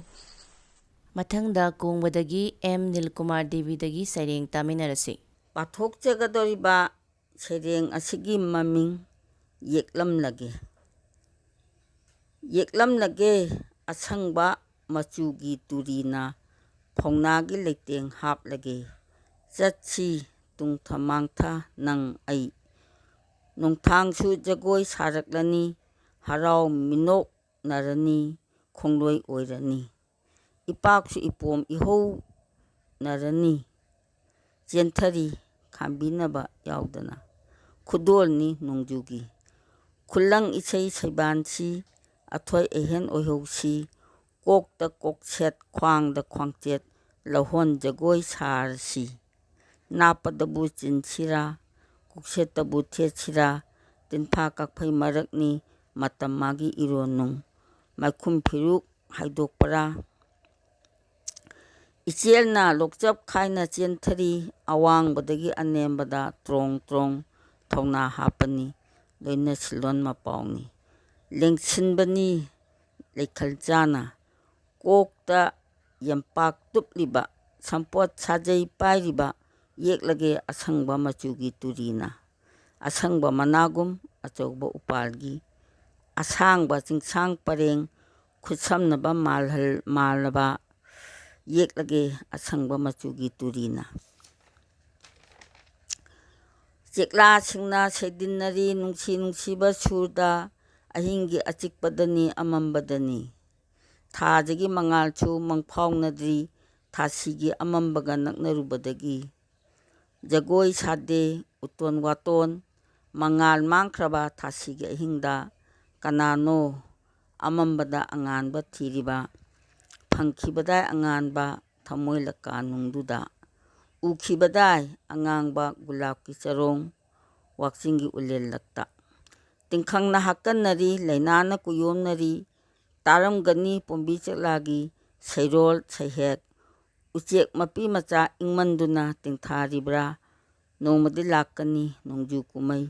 ꯃꯊꯪꯗ ꯀꯣꯡꯕꯗꯒꯤ ꯑꯦꯝ ꯅꯤꯜꯀꯨꯃꯥꯔ ꯗꯦꯕꯤꯗꯒꯤ ꯁꯩꯔꯦꯡ ꯇꯥꯃꯤꯟꯅꯔꯁꯤ꯫ ꯄꯥꯊꯣꯛꯆꯒꯗꯧꯔꯤꯕ ꯁꯩꯔꯦꯡ ꯑꯁꯤꯒꯤ ꯃꯃꯤꯡ ꯌꯦꯛꯂꯝꯂꯒꯦ꯫ ꯌꯦꯛꯂꯝꯂꯒꯦ ꯑꯁꯪꯕ ꯃꯆꯨꯒꯤ ꯇꯨꯔꯤꯅ ꯐꯧꯅꯥꯒꯤ ꯂꯩꯇꯦꯡ ꯍꯥꯞꯂꯒꯦ꯫ ꯆꯠꯁꯤ ꯇꯨꯡꯊ ꯃꯥꯡꯊ ꯅꯪ ꯑꯩ꯫ ꯅꯣꯡꯊꯥꯡꯁꯨ ꯖꯒꯣꯏ ꯁꯥꯔꯛꯂꯅꯤ, ꯍꯔꯥꯎ ꯃꯤꯅꯣꯛꯅꯔꯅꯤ, ꯈꯣꯡꯂꯣꯏ ꯑꯣꯏꯔꯅꯤ꯫ ꯏꯄꯥꯛꯁꯨ ꯏꯄꯣꯝ ꯏꯍꯧꯅꯔꯅꯤ꯫ ꯆꯦꯟꯊꯔꯤ ꯈꯥꯝꯕꯤꯅꯕ ꯌꯥꯎꯗꯅ꯫ ꯈꯨꯗꯣꯜꯅꯤ ꯅꯣꯡꯖꯨꯒꯤ꯫ ꯈꯨꯂꯪ ꯏꯁꯩ ꯁꯩꯕꯥꯟꯁꯤ ꯑꯊꯣꯏ ꯑꯍꯦꯟ ꯑꯣꯏꯍꯧꯁꯤ꯫ ꯀꯣꯛꯇ ꯀꯣꯛꯁꯦꯠ, ꯈ꯭ꯋꯥꯡꯗ ꯈ꯭ꯋꯥꯡꯆꯦꯠ, ꯂꯧꯍꯣꯟ ꯖꯒꯣꯏ ꯁꯥꯔꯁꯤ꯫ ꯅꯥꯞꯄꯗꯕꯨ ꯆꯤꯟꯁꯤꯔꯥ, ꯀꯣꯛꯁꯦꯠꯇꯕꯨ ꯊꯦꯠꯁꯤꯔꯥ, ꯇꯤꯟꯐꯥ ꯀꯛꯐꯩ ꯃꯔꯛꯅꯤ, ꯃꯇꯝ ꯃꯥꯒꯤ ꯏꯔꯣꯟꯅꯨꯡ꯫ ꯃꯥꯏꯈꯨꯝ ꯐꯤꯔꯨꯛ ꯍꯥꯏꯗꯣꯛꯄꯔꯥ? ꯏꯆꯦꯜꯅ ꯂꯣꯛꯆꯞ ꯈꯥꯏꯅ ꯆꯦꯟꯊꯔꯤ, ꯑꯋꯥꯡꯕꯗꯒꯤ ꯑꯅꯦꯝꯕꯗ ꯇ꯭ꯔꯣꯡ ꯇ꯭ꯔꯣꯡ ꯊꯧꯅꯥ ꯍꯥꯞꯄꯅꯤ, ꯂꯣꯏꯅ ꯁꯤꯜꯂꯣꯟ ꯃꯄꯥꯎꯅꯤ꯫ ꯂꯦꯡꯁꯤꯟꯕꯅꯤ ꯂꯩꯈꯜ ꯆꯥꯅ, ꯀꯣꯛꯇ ꯌꯦꯝꯄꯥꯛ ꯇꯨꯞꯂꯤꯕ, ꯁꯝꯄꯣꯠ ꯁꯥꯖꯩ ꯄꯥꯏꯔꯤꯕ, ꯌꯦꯛꯂꯒꯦ ꯑꯁꯪꯕ ꯃꯆꯨꯒꯤ ꯇꯨꯔꯤꯅ꯫ ꯑꯁꯪꯕ ꯃꯅꯥꯒꯨꯝ ꯑꯆꯧꯕ ꯎꯄꯥꯜꯒꯤ, ꯑꯁꯥꯡꯕ ꯆꯤꯡꯁꯥꯡ ꯄꯔꯦꯡ, ꯈꯨꯠꯁꯝꯅꯕ ꯃꯥꯜꯍꯜ-, ꯃꯥꯜꯂꯕ, ꯌꯦꯛꯂꯒꯦ ꯑꯁꯪꯕ ꯃꯆꯨꯒꯤ ꯇꯨꯔꯤꯅ꯫ ꯆꯦꯛꯂꯥꯁꯤꯡꯅ ꯁꯩꯗꯤꯟꯅꯔꯤ ꯅꯨꯡꯁꯤ ꯅꯨꯡꯁꯤꯕ ꯁꯨꯔꯗ, ꯑꯍꯤꯡꯒꯤ ꯑꯆꯤꯛꯄꯗꯅꯤ, ꯑꯃꯝꯕꯗꯅꯤ꯫ ꯊꯥꯖꯒꯤ ꯃꯉꯥꯜꯁꯨ ꯃꯪꯐꯥꯎꯅꯗ꯭ꯔꯤ, ꯊꯥꯁꯤꯒꯤ ꯑꯃꯝꯕꯒ ꯅꯛꯅꯔꯨꯕꯗꯒꯤ꯫ ꯖꯒꯣꯏ ꯁꯥꯗꯦ, ꯎꯇꯣꯟ ꯋꯥꯇꯣꯟ, ꯃꯉꯥꯜ ꯃꯥꯡꯈ꯭ꯔꯕ ꯊꯥꯁꯤꯒꯤ ꯑꯍꯤꯡꯗ ꯀꯅꯥꯅꯣ ꯑꯃꯝꯕꯗ ꯑꯉꯥꯟꯕ ꯊꯤꯔꯤꯕ? ꯐꯪꯈꯤꯕꯗꯥꯏ ꯑꯉꯥꯟꯕ ꯊꯃꯣꯏ ꯂꯀꯥꯅꯨꯡꯗꯨꯗ, ꯎꯈꯤꯕꯗꯥꯏ ꯑꯉꯥꯡꯕ ꯒꯨꯂꯥꯞꯀꯤ ꯆꯔꯣꯡ ꯋꯥꯛꯆꯤꯡꯒꯤ ꯎꯂꯦꯜꯂꯛꯇ꯫ ꯇꯤꯡꯈꯪꯅ ꯍꯥꯀꯟꯅꯔꯤ, ꯂꯩꯅꯥꯅ ꯀꯨꯌꯣꯝꯅꯔꯤ, ꯇꯥꯔꯝꯒꯅꯤ ꯄꯣꯝꯕꯤ ꯆꯦꯛꯂꯥꯒꯤ ꯁꯩꯔꯣꯜ ꯁꯩꯍꯦꯛ꯫ ꯎꯆꯦꯛ ꯃꯄꯤ ꯃꯆꯥ ꯏꯪꯃꯟꯗꯨꯅ ꯇꯦꯡꯊꯥꯔꯤꯕ꯭ꯔꯥ? ꯅꯣꯡꯃꯗꯤ ꯂꯥꯛꯀꯅꯤ ꯅꯣꯡꯖꯨ ꯀꯨꯝꯍꯩ,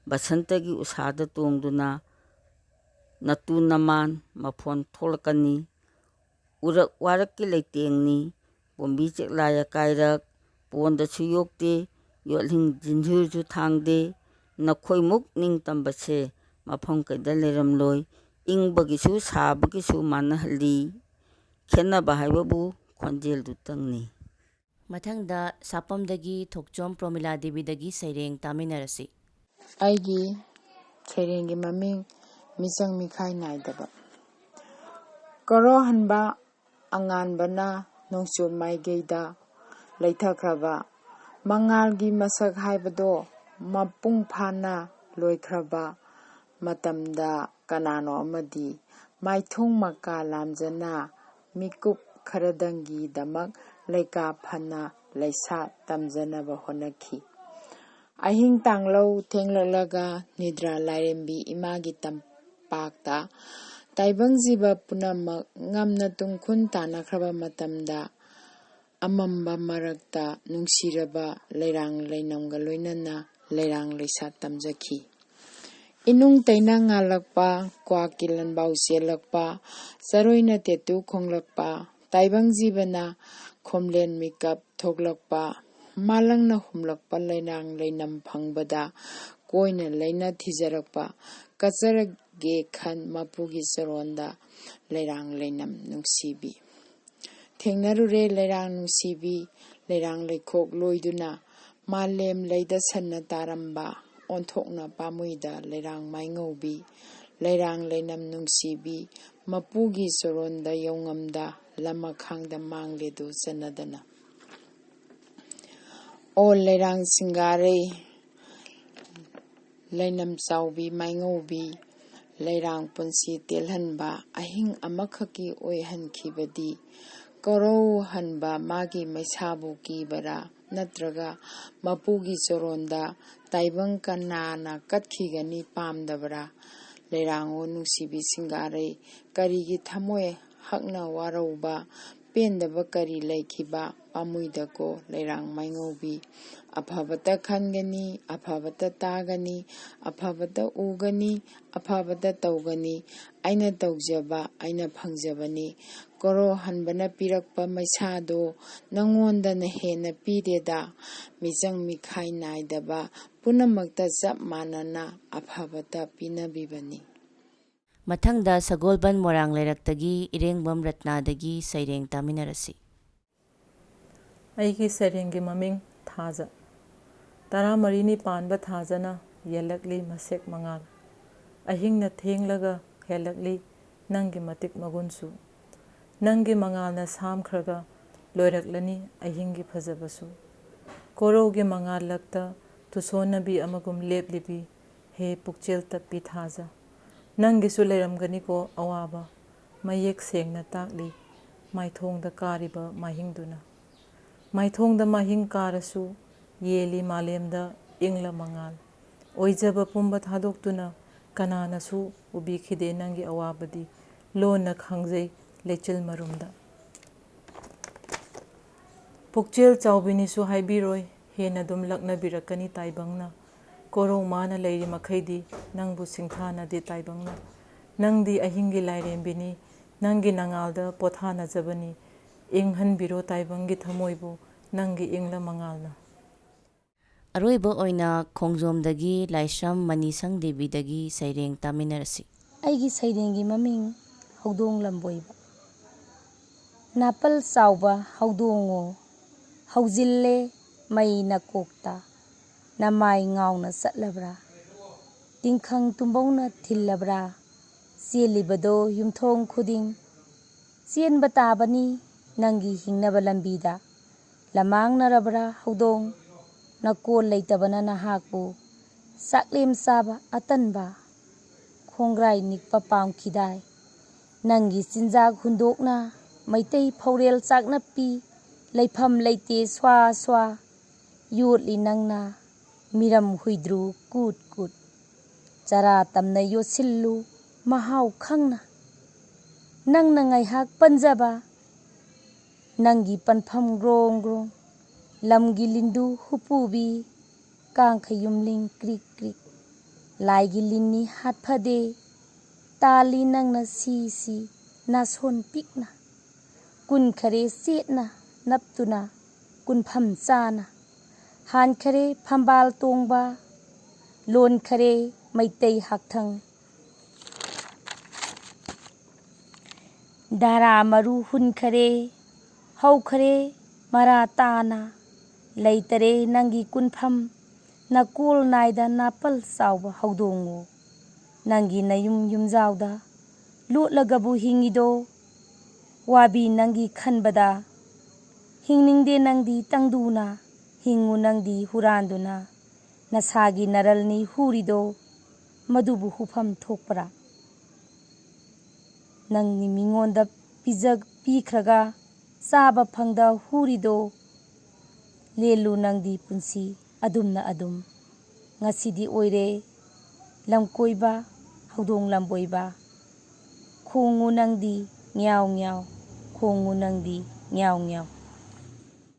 ꯕꯁꯟꯇꯒꯤ ꯎꯁꯥꯗ ꯇꯣꯡꯗꯨꯅ ꯅꯇꯨ ꯅꯃꯥꯟ ꯃꯐꯣꯟ ꯊꯣꯛꯂꯛꯀꯅꯤ꯫ ꯎꯔꯛ ꯋꯥꯔꯛꯀꯤ ꯂꯩꯇꯦꯡꯅꯤ, ꯄꯣꯝꯕꯤ ꯆꯦꯛꯂꯥ ꯌꯥꯀꯥꯏꯔꯛ, ꯄꯣꯟꯗꯁꯨ ꯌꯣꯛꯇꯦ, ꯌꯣꯠꯂꯤꯡ ꯖꯤꯟꯖꯨꯔꯁꯨ ꯊꯥꯡꯗꯦ꯫ ꯅꯈꯣꯏꯃꯨꯛ ꯅꯤꯡꯇꯝꯕꯁꯦ ꯃꯐꯝ ꯀꯩꯗ ꯂꯩꯔꯝꯂꯣꯏ꯫ ꯏꯪꯕꯒꯤꯁꯨ ꯁꯥꯕꯒꯤꯁꯨ ꯃꯥꯟꯅꯍꯜꯂꯤ꯫ ꯈꯦꯠꯅꯕ ꯍꯥꯏꯕꯕꯨ ꯈꯣꯟꯖꯦꯜꯗꯨꯇꯪꯅꯤ꯫ ꯃꯊꯪꯗ ꯁꯥꯄꯝꯗꯒꯤ ꯊꯣꯛꯆꯣꯝ ꯄ꯭ꯔꯣꯃꯤꯂꯥ ꯗꯦꯕꯤꯗꯒꯤ ꯁꯩꯔꯦꯡ ꯇꯥꯃꯤꯟꯅꯔꯁꯤ꯫ ꯑꯩꯒꯤ ꯁꯩꯔꯦꯡꯒꯤ ꯃꯃꯤꯡ ꯃꯤꯆꯪ ꯃꯤꯈꯥꯏ ꯅꯥꯏꯗꯕ꯫ ꯀꯣꯔꯣꯍꯟꯕ ꯑꯉꯥꯟꯕꯅ ꯅꯣꯡꯆꯨꯞ ꯃꯥꯏꯀꯩꯗ ꯂꯩꯊꯈ꯭ꯔꯕ, ꯃꯉꯥꯜꯒꯤ ꯃꯁꯛ ꯍꯥꯏꯕꯗꯣ ꯃꯄꯨꯡ ꯐꯥꯅ ꯂꯣꯏꯈ꯭ꯔꯕ ꯃꯇꯝꯗ, ꯀꯅꯥꯅꯣ ꯑꯃꯗꯤ ꯃꯥꯏꯊꯣꯡ ꯃꯀꯥ ꯂꯥꯝꯖꯅ ꯃꯤꯀꯨꯞ ꯈꯔꯗꯪꯒꯤꯗꯃꯛ ꯂꯩꯀꯥ ꯐꯅ ꯂꯩꯁꯥ ꯇꯝꯖꯅꯕ ꯍꯣꯠꯅꯈꯤ꯫ ꯑꯍꯤꯡ ꯇꯥꯡꯂꯧ ꯊꯦꯡꯂꯛꯂꯒ ꯅꯤꯗ꯭ꯔꯥ ꯂꯥꯏꯔꯦꯝꯕꯤ ꯏꯃꯥꯒꯤ ꯇꯝꯄꯥꯛꯇ ꯇꯥꯏꯕꯪ ꯖꯤꯕ ꯄꯨꯝꯅꯃꯛ ꯉꯝꯅ ꯇꯨꯡꯈꯨꯟ ꯇꯥꯅꯈ꯭ꯔꯕ ꯃꯇꯝꯗ, ꯑꯃꯝꯕ ꯃꯔꯛꯇ ꯅꯨꯡꯁꯤꯔꯕ ꯂꯩꯔꯥꯡ ꯂꯩꯅꯝꯒ ꯂꯣꯏꯅꯅ ꯂꯩꯔꯥꯡ ꯂꯩꯁꯥ ꯇꯝꯖꯈꯤ꯫ ꯏꯅꯨꯡ ꯇꯩꯅ ꯉꯥꯜꯂꯛꯄ, ꯀ꯭ꯋꯥꯛꯀꯤ ꯂꯟꯕꯥꯎ ꯆꯦꯜꯂꯛꯄ, ꯆꯔꯣꯏꯅ ꯇꯦꯇꯨ ꯈꯣꯡꯂꯛꯄ, ꯇꯥꯏꯕꯪ ꯖꯤꯕꯅ ꯈꯣꯝꯂꯦꯟ ꯃꯤꯀꯞ ꯊꯣꯛꯂꯛꯄ, ꯃꯥꯂꯪꯅ ꯍꯨꯝꯂꯛꯄ ꯂꯩꯔꯥꯡ ꯂꯩꯅꯝ ꯐꯪꯕꯗ ꯀꯣꯏꯅ ꯂꯩꯅ ꯊꯤꯖꯔꯛꯄ, ꯀꯠꯆꯔꯒꯦ ꯈꯟ ꯃꯄꯨꯒꯤ ꯆꯔꯣꯟꯗ ꯂꯩꯔꯥꯡ ꯂꯩꯅꯝ ꯅꯨꯡꯁꯤꯕꯤ꯫ ꯊꯦꯡꯅꯔꯨꯔꯦ ꯂꯩꯔꯥꯡ ꯅꯨꯡꯁꯤꯕꯤ, ꯂꯩꯔꯥꯡ ꯂꯩꯈꯣꯛ ꯂꯣꯏꯗꯨꯅ ꯃꯥꯂꯦꯝ ꯂꯩꯗ ꯁꯟꯅ ꯇꯥꯔꯝꯕ, ꯑꯣꯟꯊꯣꯛꯅ ꯄꯥꯝꯃꯨꯏꯗ ꯂꯩꯔꯥꯡ ꯃꯥꯏꯉꯧꯕꯤ꯫ ꯂꯩꯔꯥꯡ ꯂꯩꯅꯝ ꯅꯨꯡꯁꯤꯕꯤ, ꯃꯄꯨꯒꯤ ꯆꯣꯔꯣꯟꯗ ꯌꯧꯉꯝꯗ, ꯂꯃꯈꯥꯡꯗ ꯃꯥꯡꯂꯦꯗꯨ ꯆꯟꯅꯗꯅ꯫ ꯑꯣ ꯂꯩꯔꯥꯡ ꯁꯤꯡꯒꯥꯔꯩ, ꯂꯩꯅꯝ ꯆꯥꯎꯕꯤ ꯃꯥꯏꯉꯧꯕꯤ, ꯂꯩꯔꯥꯡ ꯄꯨꯟꯁꯤ ꯇꯦꯜꯍꯟꯕ ꯑꯍꯤꯡ ꯑꯃꯈꯛꯀꯤ ꯑꯣꯏꯍꯟꯈꯤꯕꯗꯤ, ꯀꯣꯔꯧ ꯍꯟꯕ ꯃꯥꯒꯤ ꯃꯩꯁꯥꯕꯨ ꯀꯤꯕꯔꯥ, ꯅꯠꯇ꯭ꯔꯒ ꯃꯄꯨꯒꯤ ꯆꯣꯔꯣꯟꯗ ꯇꯥꯏꯕꯪ ꯀꯅꯥꯅ ꯀꯠꯈꯤꯒꯅꯤ ꯄꯥꯝꯗꯕꯔꯥ? ꯂꯩꯔꯥꯡꯉꯣ ꯅꯨꯡꯁꯤꯕꯤ ꯁꯤꯡꯒꯥꯔꯩ, ꯀꯔꯤꯒꯤ ꯊꯃꯣꯏ ꯍꯛꯅ ꯋꯥꯔꯧꯕ, ꯄꯦꯟꯗꯕ ꯀꯔꯤ ꯂꯩꯈꯤꯕ? ꯄꯥꯝꯃꯨꯏꯗꯀꯣ ꯂꯩꯔꯥꯡ ꯃꯥꯏꯉꯧꯕꯤ꯫ ꯑꯐꯕꯇ ꯈꯟꯒꯅꯤ, ꯑꯐꯕꯇ ꯇꯥꯒꯅꯤ, ꯑꯐꯕꯇ ꯎꯒꯅꯤ, ꯑꯐꯕꯇ ꯇꯧꯒꯅꯤ꯫ ꯑꯩꯅ ꯇꯧꯖꯕ, ꯑꯩꯅ ꯐꯪꯖꯕꯅꯤ꯫ ꯀꯣꯔꯧ ꯍꯟꯕꯅ ꯄꯤꯔꯛꯄ ꯃꯩꯁꯥꯗꯣ ꯅꯪꯉꯣꯟꯗꯅ ꯍꯦꯟꯅ ꯄꯤꯔꯦꯗ꯫ ꯃꯤꯆꯪ ꯃꯤꯈꯥꯏ ꯅꯥꯏꯗꯕ, ꯄꯨꯝꯅꯃꯛꯇ ꯆꯞ ꯃꯥꯟꯅꯅ ꯑꯐꯕꯇ ꯄꯤꯅꯕꯤꯕꯅꯤ꯫ ꯃꯊꯪꯗ ꯁꯒꯣꯜꯕꯟ ꯃꯣꯏꯔꯥꯡ ꯂꯩꯔꯛꯇꯒꯤ ꯏꯔꯦꯡꯕꯝ ꯔꯠꯅꯥꯗꯒꯤ ꯁꯩꯔꯦꯡ ꯇꯥꯃꯤꯟꯅꯔꯁꯤ꯫ ꯑꯩꯒꯤ ꯁꯩꯔꯦꯡꯒꯤ ꯃꯃꯤꯡ ꯊꯥꯖ꯫ ꯇꯔꯥꯃꯔꯤꯅꯤ ꯄꯥꯟꯕ ꯊꯥꯖꯅ ꯌꯦꯜꯂꯛꯂꯤ ꯃꯁꯦꯛ ꯃꯉꯥꯜ꯫ ꯑꯍꯤꯡꯅ ꯊꯦꯡꯂꯒ ꯍꯦꯜꯂꯛꯂꯤ ꯅꯪꯒꯤ ꯃꯇꯤꯛ ꯃꯒꯨꯟꯁꯨ꯫ ꯅꯪꯒꯤ ꯃꯉꯥꯜꯅ ꯁꯥꯝꯈ꯭ꯔꯒ ꯂꯣꯏꯔꯛꯂꯅꯤ ꯑꯍꯤꯡꯒꯤ ꯐꯖꯕꯁꯨ꯫ ꯀꯣꯔꯧꯒꯤ ꯃꯉꯥꯜ ꯂꯛꯇ ꯇꯨꯁꯣꯟꯅꯕꯤ ꯑꯃꯒꯨꯝ ꯂꯦꯞꯂꯤꯕꯤ ꯍꯦ ꯄꯨꯛꯆꯦꯜ ꯇꯞꯄꯤ ꯊꯥꯖ꯫ ꯅꯪꯒꯤꯁꯨ ꯂꯩꯔꯝꯒꯅꯤꯀꯣ ꯑꯋꯥꯕ꯫ ꯃꯌꯦꯛ ꯁꯦꯡꯅ ꯇꯥꯛꯂꯤ ꯃꯥꯏꯊꯣꯡꯗ ꯀꯥꯔꯤꯕ ꯃꯍꯤꯡꯗꯨꯅ꯫ ꯃꯥꯏꯊꯣꯡꯗ ꯃꯍꯤꯡ ꯀꯥꯔꯁꯨ ꯌꯦꯜꯂꯤ ꯃꯥꯂꯦꯝꯗ ꯏꯪꯂ ꯃꯉꯥꯜ꯫ ꯑꯣꯏꯖꯕ ꯄꯨꯝꯕ ꯊꯥꯗꯣꯛꯇꯨꯅ ꯀꯅꯥꯅꯁꯨ ꯎꯕꯤꯈꯤꯗꯦ ꯅꯪꯒꯤ ꯑꯋꯥꯕꯗꯤ ꯂꯣꯟꯅ ꯈꯪꯖꯩ ꯂꯩꯆꯤꯜ ꯃꯔꯨꯝꯗ꯫ ꯄꯨꯛꯆꯦꯜ ꯆꯥꯎꯕꯤꯅꯤꯁꯨ ꯍꯥꯏꯕꯤꯔꯣꯏ ꯍꯦꯟꯅ ꯑꯗꯨꯝ ꯂꯛꯅꯕꯤꯔꯛꯀꯅꯤ ꯇꯥꯏꯕꯪꯅ꯫ ꯀꯣꯔꯧ ꯃꯥꯅ ꯂꯩꯔꯤ ꯃꯈꯩꯗꯤ ꯅꯪꯕꯨ ꯁꯤꯡꯊꯥꯅꯗꯦ ꯇꯥꯏꯕꯪꯅ꯫ ꯅꯪꯗꯤ ꯑꯍꯤꯡꯒꯤ ꯂꯥꯏꯔꯦꯝꯕꯤꯅꯤ ꯅꯪꯒꯤ ꯅꯉꯥꯜꯗ ꯄꯣꯊꯥꯅꯖꯕꯅꯤ꯫ ꯏꯪꯍꯟꯕꯤꯔꯣ ꯇꯥꯏꯕꯪꯒꯤ ꯊꯃꯣꯏꯕꯨ ꯅꯪꯒꯤ ꯏꯪꯂ ꯃꯉꯥꯜꯅ꯫ ꯑꯔꯣꯏꯕ ꯑꯣꯏꯅ ꯈꯣꯡꯖꯣꯝꯗꯒꯤ ꯂꯥꯏꯁ꯭ꯔꯝ ꯃꯅꯤꯁꯪ ꯗꯦꯕꯤꯗꯒꯤ ꯁꯩꯔꯦꯡ ꯇꯥꯃꯤꯟꯅꯔꯁꯤ꯫ ꯑꯩꯒꯤ ꯁꯩꯔꯦꯡꯒꯤ ꯃꯃꯤꯡ ꯍꯧꯗꯣꯡ ꯂꯝꯕꯣꯏꯕ꯫ ꯅꯥꯄꯜ ꯆꯥꯎꯕ ꯍꯧꯗꯣꯡꯉꯣ, ꯍꯧꯖꯤꯜꯂꯦ ꯃꯩ ꯅꯀꯣꯛꯇ, ꯅꯃꯥꯏ ꯉꯥꯎꯅ ꯆꯠꯂꯕ꯭ꯔꯥ? ꯇꯤꯡꯈꯪ ꯇꯨꯝꯕꯧꯅ ꯊꯤꯜꯂꯕ꯭ꯔꯥ? ꯆꯦꯜꯂꯤꯕꯗꯣ ꯌꯨꯝꯊꯣꯡ ꯈꯨꯗꯤꯡ ꯆꯦꯟꯕ ꯇꯥꯕꯅꯤ ꯅꯪꯒꯤ ꯍꯤꯡꯅꯕ ꯂꯝꯕꯤꯗ꯫ ꯂꯃꯥꯡꯅꯔꯕ꯭ꯔꯥ ꯍꯧꯗꯣꯡ? ꯅꯀꯣꯜ ꯂꯩꯇꯕꯅ ꯅꯍꯥꯛꯄꯨ ꯆꯥꯛꯂꯦꯝ ꯆꯥꯕ ꯑꯇꯟꯕ ꯈꯣꯡꯒ꯭ꯔꯥꯏ ꯅꯤꯛꯄ ꯄꯥꯝꯈꯤꯗꯥꯏ? ꯅꯪꯒꯤ ꯆꯤꯟꯖꯥꯛ ꯍꯨꯟꯗꯣꯛꯅ ꯃꯩꯇꯩ ꯐꯧꯔꯦꯜ ꯆꯥꯛꯅꯞꯄꯤ ꯂꯩꯐꯝ ꯂꯩꯇꯦ ꯁ꯭ꯋꯥ ꯁ꯭ꯋꯥ ꯌꯣꯠꯂꯤ ꯅꯪꯅ ꯃꯤꯔꯝ ꯍꯨꯏꯗ꯭ꯔꯨ ꯀꯨꯠ ꯀꯨꯠ꯫ ꯆꯔꯥ ꯇꯝꯅ ꯌꯣꯠꯁꯤꯜꯂꯨ ꯃꯍꯥꯎ ꯈꯪꯅ꯫ ꯅꯪꯅ ꯉꯥꯏꯍꯥꯛ ꯄꯟꯖꯕ ꯅꯪꯒꯤ ꯄꯟꯐꯝ ꯒ꯭ꯔꯣꯡ ꯒ꯭ꯔꯣꯡ꯫ ꯂꯝꯒꯤ ꯂꯤꯟꯗꯨ ꯍꯨꯄꯨꯕꯤ ꯀꯥꯡꯈ ꯌꯨꯝꯂꯤꯡ ꯀ꯭ꯔꯤꯛ ꯀ꯭ꯔꯤꯛ꯫ ꯂꯥꯏꯒꯤ ꯂꯤꯟꯅꯤ ꯍꯥꯠꯐꯗꯦ ꯇꯥꯜꯂꯤ ꯅꯪꯅ ꯁꯤ ꯁꯤ ꯅꯥꯁꯣꯟ ꯄꯤꯛꯅ꯫ ꯀꯨꯟꯈꯔꯦ ꯆꯦꯠꯅ ꯅꯞꯇꯨꯅ ꯀꯨꯟꯐꯝ ꯆꯥꯅ꯫ ꯍꯥꯟꯈꯔꯦ ꯐꯝꯕꯥꯜ ꯇꯣꯡꯕ ꯂꯣꯟꯈꯔꯦ ꯃꯩꯇꯩ ꯍꯥꯛꯊꯪ꯫ ꯙꯔꯥ ꯃꯔꯨ ꯍꯨꯟꯈꯔꯦ ꯍꯧꯈꯔꯦ ꯃꯔꯥ ꯇꯥꯅ꯫ ꯂꯩꯇꯔꯦ ꯅꯪꯒꯤ ꯀꯨꯟꯐꯝ ꯅꯀꯣꯜ ꯅꯥꯏꯗ ꯅꯥꯄꯜ ꯆꯥꯎꯕ ꯍꯧꯗꯣꯡꯉꯣ꯫ ꯅꯪꯒꯤ ꯅꯌꯨꯝ ꯌꯨꯝꯖꯥꯎꯗ ꯂꯣꯠꯂꯒꯕꯨ ꯍꯤꯡꯉꯤꯗꯣ꯫ ꯋꯥꯕꯤ ꯅꯪꯒꯤ ꯈꯟꯕꯗ ꯍꯤꯡꯅꯤꯡꯗꯦ ꯅꯪꯗꯤ ꯇꯪꯗꯨꯅ꯫ ꯍꯤꯡꯉꯨ ꯅꯪꯗꯤ ꯍꯨꯔꯥꯟꯗꯨꯅ꯫ ꯅꯁꯥꯒꯤ ꯅꯔꯜꯅꯤ ꯍꯨꯔꯤꯗꯣ ꯃꯗꯨꯕꯨ ꯍꯨꯐꯝ ꯊꯣꯛꯄ꯭ꯔꯥ? ꯅꯪꯅꯤ ꯃꯤꯉꯣꯟꯗ ꯄꯤꯖ ꯄꯤꯈ꯭ꯔꯒ ꯆꯥꯕ ꯐꯪꯗ ꯍꯨꯔꯤꯗꯣ꯫ ꯂꯦꯜꯂꯨ ꯅꯪꯗꯤ ꯄꯨꯟꯁꯤ ꯑꯗꯨꯝꯅ ꯑꯗꯨꯝ꯫ ꯉꯁꯤꯗꯤ ꯑꯣꯏꯔꯦ ꯂꯝꯀꯣꯏꯕ ꯍꯧꯗꯣꯡ ꯂꯝꯕꯣꯏꯕ꯫ ꯈꯣꯡꯉꯨ ꯅꯪꯗꯤ ꯉ꯭ꯌꯥꯎ ꯉ꯭ꯌꯥꯎ꯫ ꯈꯣꯡꯉꯨ ꯅꯪꯗꯤ ꯉ꯭ꯌꯥꯎ ꯉ꯭ꯌꯥꯎ꯫